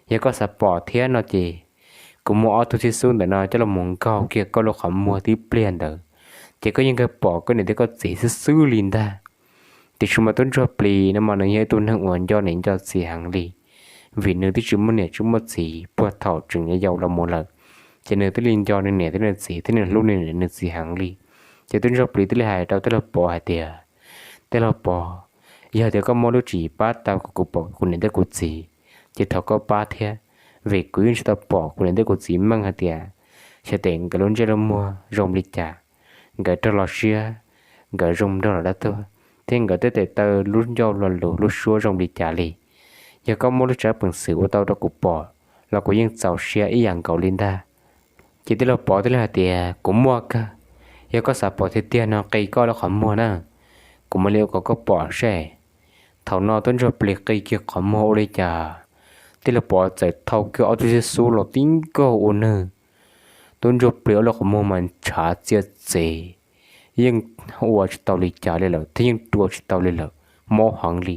Yog koj xav pom thiab no ces kuv muab ob tug xib xub ntawm no coj los mus nkaug kiag koj lub qhov muag tib pliag ntawd, ces koj yeej kawg pom koj niam thiab koj txiv xwb xwb li ntag. Tiam sis mas tub ntsuag plis no mas nws yog ib tug neeg uas nco niam nco txiv heev li, vim nws twb tsis muaj niam tsis muaj txiv puag thaum tseem yau los mus lawm, ces nws thiaj li nco nws niam thiab nws txiv thiab nws hlub nws niam nws txiv heev li. Ces tub ntsuag plis thiaj li hais rau tij laug Pov hais tias, Tij laug Pov, yog tias koj muaj lub tswv yim pab tau kom kuv pom kuv niam thiab kuv txiv, ces thov koj pab thiab, vim kuv yeej tsis tau pom kuv niam thiab kuv txiv meej hais tias xyov tes nkawd lub ntsej lub muag zoo li cas, nkawd raug los siab, nkawd zoo nraug los dab tuag, thiab nkawd tej tes taw lub ncauj lo lus lub suab zoo li cas li. Yog koj muaj lub tsab peev xwm ua tau rau kuv pom los kuv yeej txaus siab ib yam nkaus li ntag. Ces tij laug Pov thiaj li hais tias, Kuv muaj kawg, yog koj xav pom tiag tiag no qi koj lub qhov muag na, kuv mam li ua kom koj pom seb. Thaum no tub ntsuag plis qi kiag qhov muag ua li cas tij laug Pov txawm thau kiag ob tug xib xub los tib nkaug ua nwg. Tub ntsuag plis ob lub qhov muag mas ntshav txiav txev, yeej ua tsis tau li cas li lawm thiab yeej rua tsis tau li lawm, mob heev li.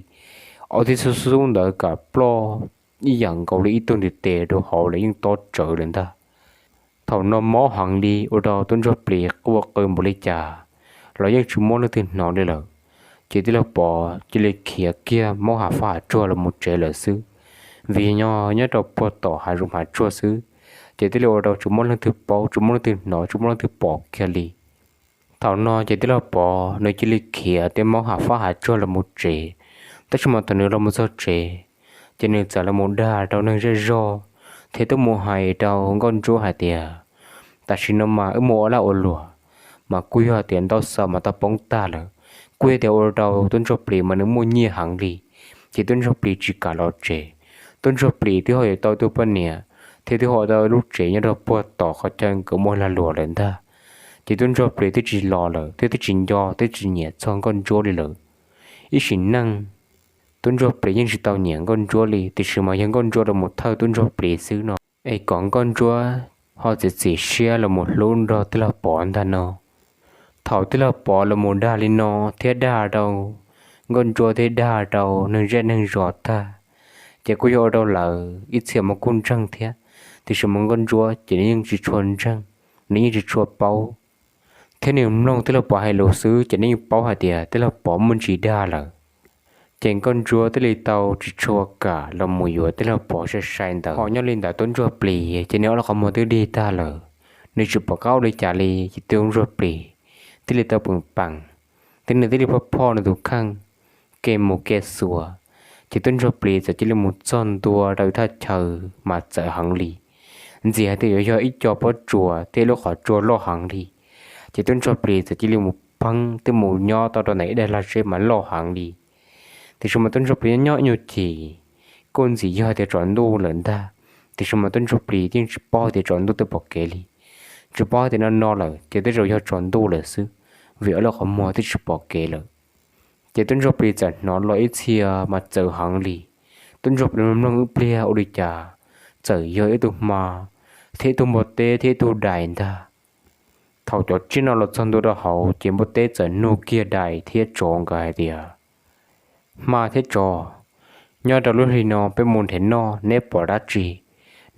Ob tug xib xub ntawd kam ploj ib yam nkaus li ib tug ntiv tes rau hauv lawm yeej tob tsawv lawm ntag. Thaum no mob heev li ua rau tub ntsuag plis quaj qw npaum li cas los yeej tsis muaj leej twg hnov li lawm. Ces tij laug Pov cia li khiav kiag maub hav faj hav tsuag los mus tsev lawm xwb, vim nyob rau puag tom hav zoov hav tsuag xwb, ces thiaj li ua rau tsis muaj leej twg paub, tsis muaj leej twg hnov, tsis muaj leej twg pom kiag li. Thaum no ces tij laug Pov nws cia li khiav tej maub hav faj hav tsuag los mus tsev. Tab sis mas thaum nws los mus txog tsev, ces nws txawm los mus dag rau neeg zej zog thiab tuaj mus hais rau Nkauj Ntsuab hais tias, Tam sim no mas wb mus ua lag ua luam, mas kuj yog tias ntau xav mas tau poob tag lawm. Kuj yog tias ua rau tub ntsuag plis mas nws muaj nyiaj heev li, ces tub ntsuag plis tsis kam los tsev. Tub ntsuag plis twb ho yuav tau tus poj niam thiab twb ho tau lub tsev nyob rau puag tom qhov chaw nkawd muaj lag luam lawm ntag. Ces tub ntsuag plis twb tsis los lawm thiab twb tsis nco twb tsis nyiam txog Nkauj Ntsuab li lawm. Ib sim neej tub ntsuag plis yeej tsis tau nyiam Nkauj Ntsuab li, tiam sis mas yog Nkauj Ntsuab los mus thawj tub ntsuag plis xwb no es kom Nkauj Ntsuab ho txiav txim siab los mus hlub nrog tij laug Pov ntag no. Thaum tij laug Pov los mus dag li no thiab dag rau Nkauj Ntsuab thiab dag rau neeg zej neeg zos tag, ces kuj yog ua rau lawv ib txhia mas kuj ntseeg thiab, tiam sis mas Nkauj Ntsuab ces nws yeej tsis tshua ntseeg, nws yeej tsis tshua paub, thiab nws mloog tij laug Pov hais lus xwb ces nws yeej paub hais tias tij laug Pov muaj ntsis dag lawm. Ces Nkauj Ntsuab thiaj li tau tsis tshua kam los mus yuav tij laug Pov sai sai ntawd. Ho nyob li ntawd tub ntsuag plis ces nws ob lub qhov muag twb dig tag lawm, nws tsis pom qab ua li cas li ces tub ntsuag plis thiaj li tau peem peem, thiab nws thiaj li phoj phoj nws tus kheej, kev mus kev xuas, ces tub ntsuag plis txawm cia li mus txog ntua rau ib thaj chaw mas txawv heev li, ntxim hais tias yuav yog ib co pob tsuas thiab ib lub qhov tsua loj heev li. Ces tub ntsuag plis txawm cia li mus pheeb thiab mus nyob tau rau ntawm ib daim lag zeb mas loj heev li. Tiam sis mas tub ntsuag plis nyob ib nyuag chim, kuj ntxim yog tias tsaus ntuj lawm ntag, tiam sis mas tub ntsuag plis yeej tsis paub tias tsaus ntuj twb pom kev li, tsis paub tias no no lawm ces tej zaum yog tsaus ntuj lawm xwb, vim ob lub qhov muag twb tsis pom kev lawm. Ces tub ntsuag plis txawm hnov los ib txhia mas txawv heev li. Tub ntsuag plis mloog ib pliag ua li cas txawm yog ib tug hma thiab ib tug npua teb thiab ib tug dais ntag. Thaum cov tsiaj no los txog ntua rau hauv ces npua teb txawm nug kiag dais thiab tsov nkawd hais tias, Hma thiab tsov, nyob rau lub hli no peb mus nrhiav noj, neb pom dab tsi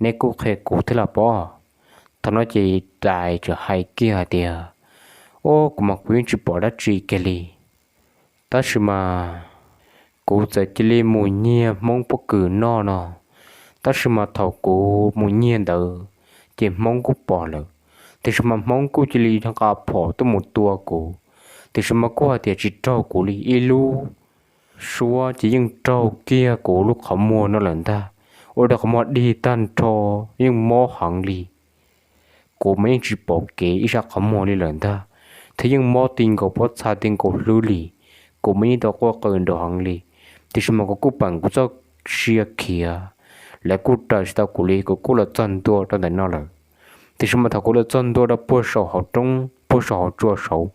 neb kuj qhia kuv thiab los pov. Thaum no ces dais txawm hais kiag hais tias, Ub, kuv mas kuv yeej tsis pom dab tsi kiag li. Tab sis mas kuv txawm cia li mus nyiag hmoob pob kws noj no, tab sis mas thaum kuv mus nyiag ntawd ces hmoob kuj pom lawm, tiam sis mas hmoob kuj cia li nqa phom tuaj mus tua kuv, tiam sis mas kuj hais tias tsis raug kuv li, ib lub suab ces yeej raug kiag kuv lub qhov muag no lawm ntag, ua rau qhov muag dig tag nrho, yeej mob heev li. Kuv mas yeej tsis pom kev ib sab qhov muag li lawm ntag, thiab yeej mob ti nkaus pob txha ti nkaus hlwb li. Kuv mas yeej tau quaj qw nrov heev li, tiam sis mas kuv kuj peem kuv txoj sia khiav, lawv kuj raws tsis tau kuv li, kuv kuj los txog ntua rau ntawm no lawm. Tiam sis mas thaum kuv los txog ntua rau puag saum hauv roob puag saum hauv tsua saud,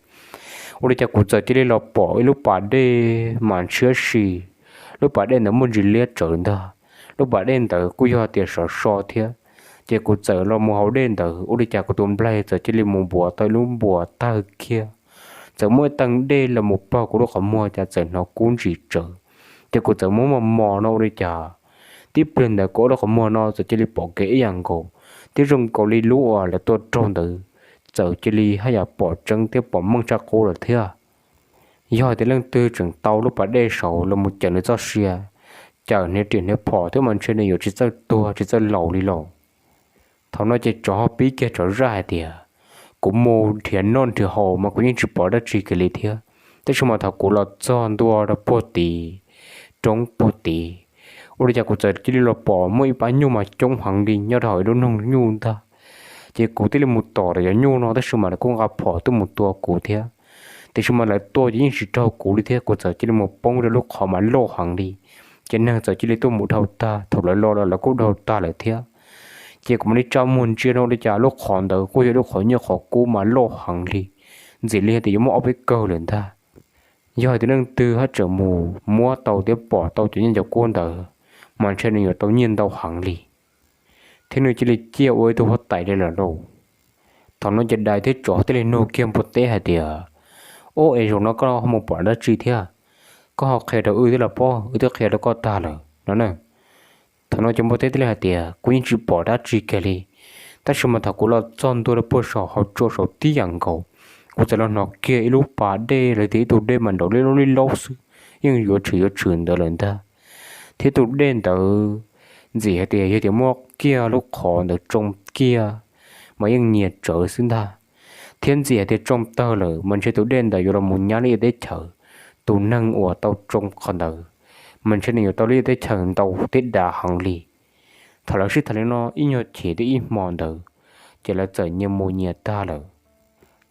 ua li cas kuv txawm cia li los pom ib lub pas dej mas ntshiab si, lub pas dej ntawd muaj ntsis liab tsawv ntag. Lub pas dej ntawd kuj yog tias sov so thiab, ces kuv txawm los mus hauv dej ntawd, ua li cas kuv tus nplaig txawm cia li mus npuav tau ib lub npuas tawg kiag, txawm muaj ib teeg dej los mus pog kuv lub qhov muag cas txawm hnov kub ntsis tsawv, ces kuv txawm muab mos mos no ua li cas Tib pliag ntawd kuv ob lub qhov muag no txawm cia li pom kev ib yam nkaus, thiab zoo nkaus li lub uas lawv tua raug ntawd txawm cia li haj yam pom tseeb thiab pom meej tshaj qub lawm thiab. Yog hais tias leej twg tseem tau lub pas dej saud los mus cawm nws txoj sia, cawm hniav riam hniav phom thiab mas ntshe nws yuav tsis txawj tuag tsis txawj laus li los. Thaum no ces tsov ho pib kiag tsov zaj hais tias, kuv mus nrhiav noj nrhiav haus mas kuv yeej tsis pom dab tsi kiag li thiab, tab sis mas thaum kuv los txog ntua rau puag tid, roob puag tid, ua li cas kuv txawm cia li los pom muaj ib pab nyuj mas coob heev li nyob rau hauv ib lub noog nyuj ntag. Ces kuv thiaj li mus tom rau cov nyuj no tab sis mas lawv kuj nqa phom tuaj mus tua kuv thiab. Tiam sis mas lawv tua ces yeej tsis raug kuv li thiab, kuv txawm cia li mus poob rau lub qhov mas loj heev li. Ces neeg txawm cia li tuaj mus dhau tag, thaum lawv los los lawv kuj dhau tag lawm thiab. Ces kuv mam li tsa muag ntsia no ua li cas lub qhov ntawd kuj yog lub qhov nyiaj qhov kub mas loj heev li, ntxim li hais tias yuav muaj ob peb kawg lawm ntag. Yog hais tias leej twg haj tseem mus muab tau thiab pom tau cov nyiaj cov kub ntawd, mas ntshe nws yuav tau nyiaj ntau heev li, thiab nws cia li ciaj ua ib tug huab tais li lawm lauj. Thaum no ces dais thiab tsov thiaj li nug kiag npua teb hais tias, Ob, es zaum no koj ho mus pom dab tsi thiab? Koj ho qhia rau wb thiab los pob, wb twb qhia rau koj tag lawm no na. Thaum no ces npua teb thiaj li hais tias, Kuv yeej tsis pom dab tsi kiag li, tab sis mas thaum kuv los txog ntua rau puag saum hauv tsua saud tib yam nkaus, kuv txawm los hnov kiag ib lub pas dej los tias ib tug dej mas nraum li laub li laub xwb, yeej yuav tshwm yuav tshwm ntawd lawm ntag. Thiab tus dej ntawd ntxim hais tias yog tias muab kiag lub qhov ntawd tsoo kiag mas yeej nyias tsawv xwb ntag. Thiab ntxim hais tias tsoo tawg lawm mas ntshe tus dej ntawd yuav los mus nyab lub teb chaws, tus neeg uas tau tsoo qhov ntawd mas ntshe nws yuav tau lub teb chaws ntau thiab dav heev li. Thaum lawv sib tham li no ib nyuag chim thiab ib hmo ntawd, ces lawv txawm nyias mus nyias tag lawm.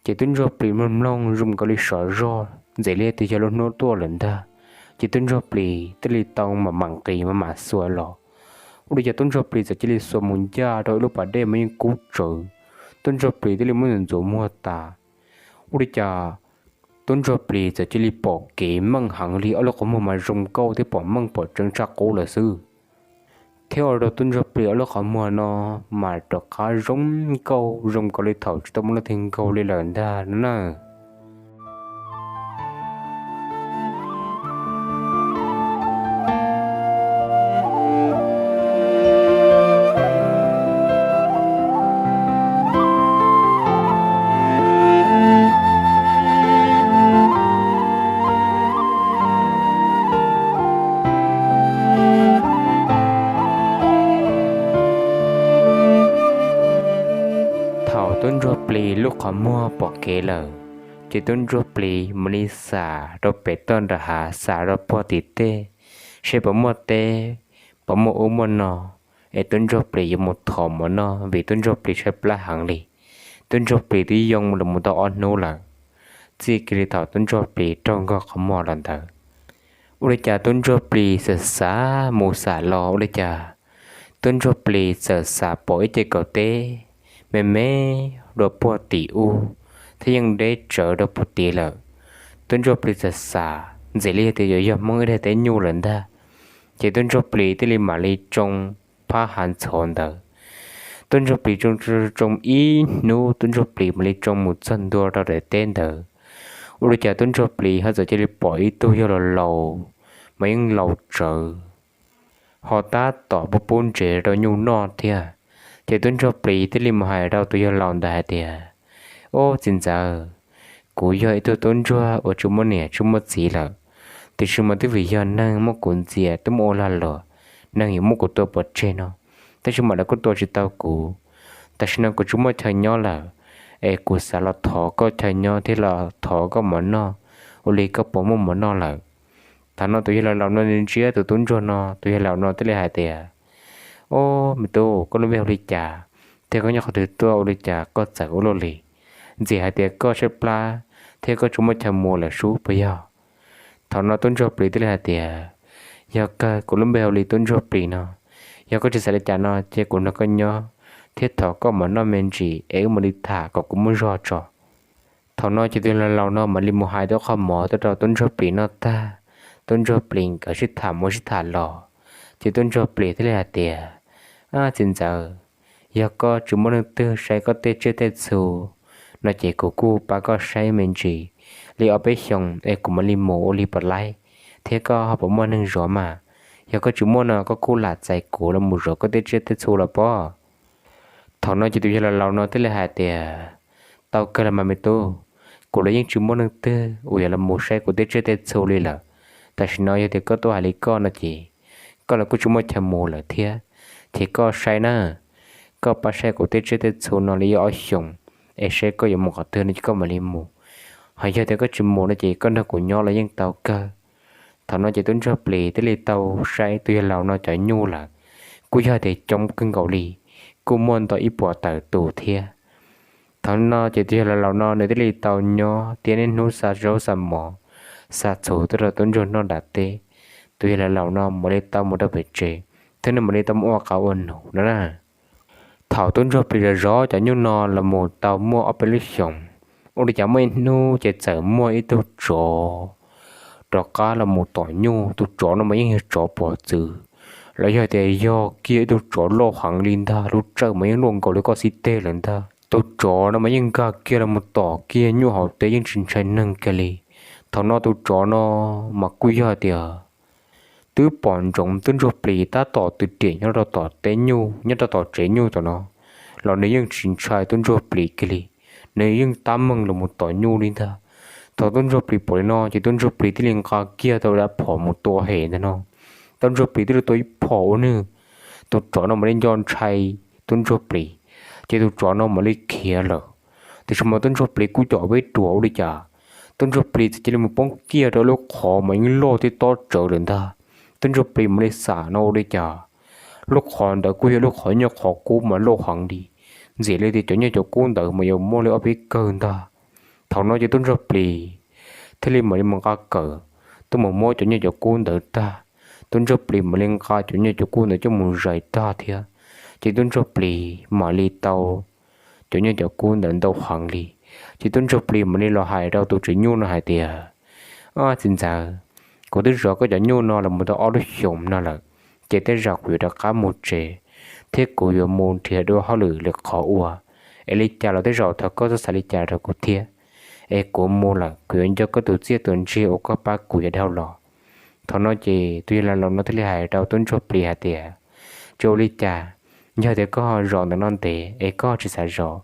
Ces tub ntsuag plis mloog mloog zoo nkaus li sov zog ntxim li tias yog lub hnub tuaj lawm ntag. Ces tub ntsuag plis thiaj li tau mam mam nqis mam mam xuas los. Ua li cas tub ntsuag plis txawm cia li xuas mus ncaj rau ib lub pas dej mas yeej kub tsawv. Tub ntsuag plis thiaj li muab ntxuav muag tas. Ua li cas tub ntsuag plis txawm cia li pom kev meej heev li, ob lub qhov muag mas zoo nkauj thiab pom meej pom tseeb tshaj qub lawm xwb. Thiab ua rau tub ntsuag plis ob lub qhov muag no mas rov qab zoo nkauj zoo nkaus li thaum tsis tau muaj leej twg nkaug li lawm ntag no na. Thaum tub ntsuag plis lub qhov muag pom kev lawm, ces tub ntsuag plis mam li xam rau pem toj nram hav, xam rau puag tim tej, seb puas muaj teb, puas muaj ub muaj no, es tub ntsuag plis yuav mus thov mov noj vim tub ntsuag plis tshaib plab heev li. Tub ntsuag plis twb yoo los mus tau ob hnub lawm, txij kiag li thaum tub ntsuag plis raug nkog qhov muag los ntawd. Ua li cas tub ntsuag plis txawm xav mus xam los ua li cas tub ntsuag plis txawm xav pom ib ce kaum teb me me dua puag tim ub, thiab yeej deb tsawv rau puag tid lawm. Tub ntsuag plis txawm xav ntxim li tias yuav yog hmoob ib daim teb nyuj lawm ntag. Ces tub ntsuag plis thiaj li mam li tsoo phab hav ntxhov ntawd. Tub ntsuag plis tsoo tsoo ib hnub, tub ntsuag plis mam li tsoo mus txog ntua rau daim teb ntawd. Ua li cas tub ntsuag plis ho txawm cia li pom ib tug yawg laus laus, mas yeej laus tsawv, ho tab tom pub pub ntsev rau nyuj noj thiab. Ces tub ntsuag plis thiaj li mus hais rau tus yawg laus ntawd hais tias, Ob, txiv ntxawm, kuv yog ib tug tub ntsuag uas tsis muaj niam tsis muaj txiv lawm, tiam sis mas twb vim yog neeg muab kuv ntxias tuaj mus ua lag luam, neeg yuav muab kuv tua pov tseg no, tab sis mas lawv kuj tua tsis tau kuv. Tam sim no kuv tsis muaj chaw nyob lawm, es kuv xav los thov koj chaw nyob thiab los thov koj mov noj, ua li koj puas muaj mov noj lawm? Thaum no tus yawg laus laus no ntsia tus tub ntsuag no, tus yawg laus no thiaj li hais tias, Ob, me tub, koj lub npe hu li cas, thiab koj nyob qhov twg tuaj, ua li cas koj txawv ua luaj li? Ntxim hais tias koj tshaib plab thiab koj tsis muaj chaw mus lawm sub puas yog? Thaum no tub ntsuag plis thiaj li hais tias, Yog kawg, kuv lub npe hu li tub ntsuag plis no. Yog koj tsis xav li cas no ces kuv nrog koj nyob thiab thov koj mov noj me ntsis es wb mam li tham kom kuv muaj zog tso. Thaum no ces tus yawg laus laus no mam li mus hais tau qho mov tuaj rau tub ntsuag plis noj tag, tub ntsuag plis nkawd sib tham mus sib tham los, ces tub ntsuag plis thiaj li hais tias, Ab, txiv ntxawm, yog koj tsis muaj leej twg saib koj tej tsiaj tej txhu no ces kuv kuj pab koj saib me ntsis li ob peb xyoos es kuv mam li mus ua li puas laib, thiab koj ho puas muaj neeg zov mas? Yog koj tsis muaj no koj kuj lam txais kuv los mus zov koj tej tsiaj tej txhu los pob. Thaum no ces tus yawg laus laus no thiaj li hais tias, tau kawg los mas me tub, kuv los yeej tsis muaj neeg twg uas yuav los mus saib kuv tej tsiaj tej txhu li lawm. Tam sim no yog tias koj tuaj hais li koj no ces koj los kuj tsis muaj chaw mus lawm thiab. Ces koj saib na, koj pab saib kuv tej tsiaj tej txhu no li ib ob xyoos, es saib koj yuav mus qhov twg no ces koj mam li mus. Ho yog tias koj tsis mus no ces koj nrog kuv nyob los yeej tau kawg. Thaum no ces tub ntsuag plis thiaj li tau saib tus yawg laus no cov nyuj lawm, kuj yog tias coob kawg nkaus li, kuj muaj ntau ib puas tawm tus thiab. Thaum no ces tus yawg laus laus no nws thiaj li tau nyob thiab niaj hnub xa zaub xa mov, xa txhuv tuaj rau tub ntsuag noj nram teb. Tus yawg laus laus no mam li tau mus rau pem tsev, thiab nws mam li tau mus ua qauv ua num no na. Thaum tub ntsuag plis zov zov cov nyuj no los mus tau muaj ob peb lub xyoos, ua li cas muaj ib hnub ces txawm muaj ib tug tsov rov qab los mus tom nyuj. Tus tsov no mas yeej yog tsov pov txwv, los yog tias yog kiag ib tug tsov loj heev li ntag, lub tsawj mas yeej luaj nkaus li koj xib teg lawm ntag. Tus tsov no mas yeej nkag kiag los mus tom kiag nyuj hauv teb yeej tsis ntshai neeg kiag li. Thaum no tus tsov no mas kuj yog tias twb pom ntsoov tub ntsuag plis tab tom twm riam nyob rau tom teb nyuj, nyob rau tom tsev nyuj tom no, los nws yeej tsis ntshai tub ntsuag plis kiag li. Nws yeej tab meeg los mus tom nyuj li ntag. Thaum tub ntsuag plis pom li no ces tub ntsuag plis thiaj li nqa kiag tau dav phom mus tua hem ntag no. Tub ntsuag plis thiaj li tua ib phom ua nws, tus tsov no mam li nco ntshai tub ntsuag plis, ces tus tsov no mam li khiav lawm. Tiam sis mas tub ntsuag plis kuj caum peb ruam ua li cas, tub ntsuag plis txawm cia li mus poob kiag rau lub qhov mas yeej loj thiab tob tsawv lawm ntag. Tub ntsuag plis mam li xam no ua li cas lub qhov ntawd kuj yog lub qhov nyuj qhov kub mas loj heev li, ntxim li tias cov nyuj cov kub ntawd mas yuav muaj li ob peb kawg ntag. Thaum no ces tub ntsuag plis thiaj li mam li mus nqa kawm tuaj mus muab cov nyuj cov kub ntawd tag. Tub ntsuag plis mam li nqa cov nyuj cov kub ntawd coj mus zais tag thiab, ces tub ntsuag plis mam li tau cov nyuj cov kub ntawd ntau heev li. Ces tub ntsuag plis mam li los hais rau tus tswv nyuj no hais tias, Ob txiv ntxawm, kuv twb zov koj cov nyuj no los mus tau ob lub xyoos no lawm, ces tej zaum kuv yuav rov qab mus tsev, thiab kuv yuav mus nrhiav dua hauj lwm lwm qhov ua, es li cas los tej zaum thov koj txhob xav li cas rau kuv thiab, es kuv mus lawm kuv yuav nco koj tus txiaj tus ntsig uas koj pab kuv yav dhau los. Thaum no ces tus yawg laus laus no thiaj li hais rau tub ntsuag plis hais tias, Tsis ua li cas, yog tias koj zov ntawm no ntev es koj tsis xav zov,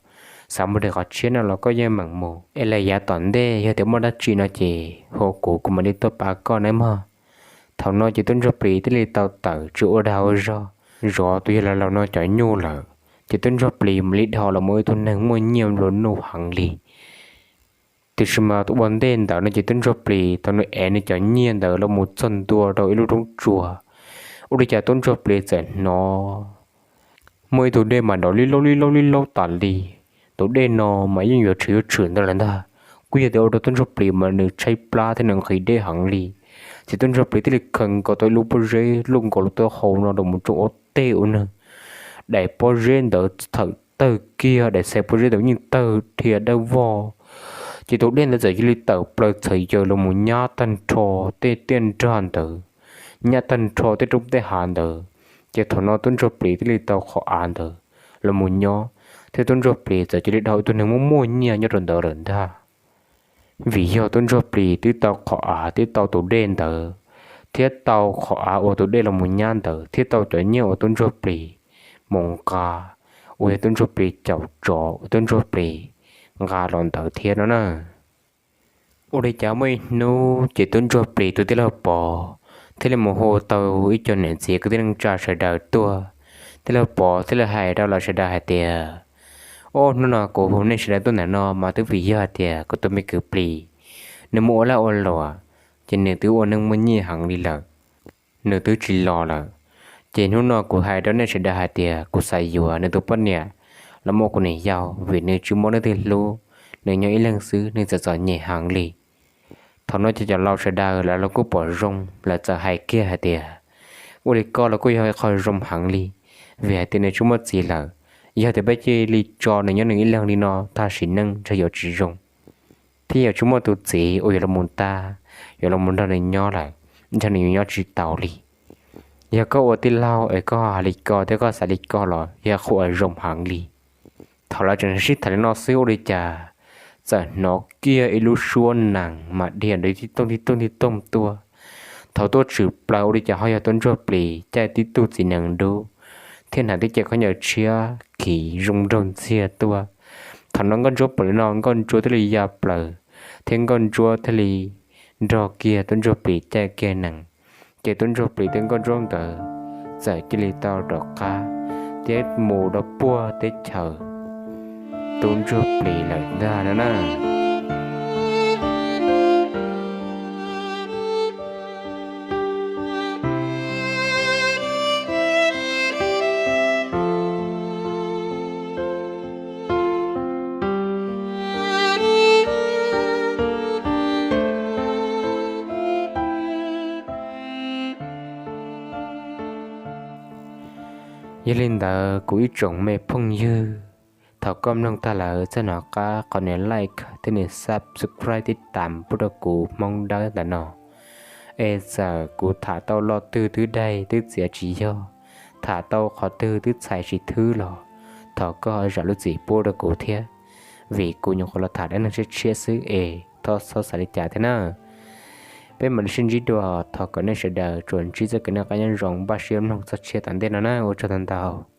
xav mus rau qhov tshiab no los koj yeej meem mus, es lawm yav tom ntej yog tias muaj dab tsi no ces hu kuv, kuv mam li tuaj pab koj nawb mog. Thaum no ces tub ntsuag plis thiaj li tau tawm tsis ua dag ua zog zov tus yawg laus laus no cov nyuj lawm, ces tub ntsuag plis mam li dhos los mus ib tug neeg muaj nyiaj nplua nuj heev li. Tiam sis mas ua ntej ntawd no ces tub ntsuag plis thaum nws ev nws cov nyiaj ntawd los mus txog ntua rau ib lub roob tsuas, ua li cas tub ntsuag plis txawm hnov muaj ib tug dej mas nrov li laub li laub li laub tas li. Tus dej no mas yeej yuav tshwm yuav tshwm ntawd lawm ntag, kuj yog tias ua rau tub ntsuag plis mas nws tshaib plab thiab nws nqhis dej heev li. Ces tub ntsuag plis thiaj li khaws nkaus tau ib lub pob zeb luaj nkaus li taub hau no los mus tsoo ua tej ua neeg, daim pob zeb ntawd txhawm tawg kiag, daim xaiv pob zeb ntawd yeej tawg dhia dawb vog. Ces tus dej ntawd txawm cia li tawm plaws txhawv yaws los mus nyab tag nrho tej tiaj nrag ntawd, nyab tag nrho tej roob tej hav ntawd. Ces thaum no tub ntsuag plis thiaj li tau qhov av ntawd los mus nyob, thiab tub ntsuag plis txawm cia li dhau ib tug neeg muaj muaj nyiaj nyob rau ntawd lawm ntag. Vim yog tub ntsuag plis twb tau qhov av thiab tau tus dej ntawd, thiab tau qhov av uas tus dej los mus nyab ntawd thiab tau cov nyiaj uas tub ntsuag plis mus nqa, uas yog tub ntsuag plis caum tsov uas tub ntsuag plis nqa los ntawd thiab no na. Ua li cas muaj ib hnub ces tub ntsuag plis tus tij laug Pov thiaj li mus hu tau ib co niam txiv kwv tij neej tsa sawv daws tuaj. Tij laug Pov thiaj li hais rau lawv sawv daws hais tias, Ob hnub no kuv hu nej sawv daws tuaj ntawm no mas twb vim yog hais tias kuv tus me kwv plis, nws mus ua lag ua luam, ces nws twb ua neej muaj nyiaj heev li lawm, nws twb tsis los lawm. Ces hnub no kuv hais rau nej sawv daws hais tias kuv xav yuav nws tus poj niam los ua kuv niam yau, vim nws tsis muaj leej twg hlub, nws nyob ib leeg xwb nws txom txom nyem heev li. Thaum no ces cov laus sawv daws lawv los kuj pom zoo, lawv txawm hais kiag hais tias, Ua li koj los kuj yog ib qho zoo heev li, vim hais tias nws tsis muaj txiv lawm. Yog tias peb cia li tso nws nyob nws ib leeg li no tag sim neej ntshe yuav tsis zoo, thiab yuav tsis muaj tus txiv uas yuav los mus tab, yuav los mus nrog nws nyob lawm, ntshe nws yuav nyob tsis taus li. Yog koj ua tij laug es koj hais li ko thiab koj xav li ko los yog qhov uas zoo heev li. Thaum lawv tseem sib tham li no xwb ua li cas txawm hnov kiag ib lub suab nees mas dhia nrov tib tooj tib tooj tib tooj tuaj. Thaum tuaj tshwm plaws ua li cas ho yog Tub Ntsuag Plis caij tib tug txiv nees dub thiab hnav tib ce khaub ncaws tshiab khiv zoo nraug ntxiag tuaj. Thaum no Nkauj Ntsuab pom li no Nkauj Ntsuab thiaj li ya plaws, thiab Nkauj Ntsuab thiaj li nrog kiag Tub Ntsuag Plis caij kiag nees. Ces Tub Ntsuag Plis thiab Nkauj Ntsuab nkawd txawm cia li tau rov qab thiab mus rau puag teb chaws Tub Ntsuag Plis lawm ntag no na. Yog li ntawd kuv ib tsoom me phooj ywg, thaum koj mloog tag lawm txhob hnov qab qhov nias like thiab nias subscribe tib tas pub rau kuv Hmoob Dawb ntawm no. Es txawm kuv tham tau lo twg twb daig twb txiav tsis yog, tham tau qhov twg twb txhais tsis thwb los thov koj zam lub txim pub rau kuv thiab, vim kuv nyuam qhuav los tham dab neeg tshiab tshiab xwb es thov txhob xav li cas thiab na. Peb mam li sib ntsib dua, thov kom nej sawv daws tsuas ntsib txoj kev noj qab nyob zoo, npaj siab mloog txog tshiab tom ntej no na. Ua tsaug ntau ntau.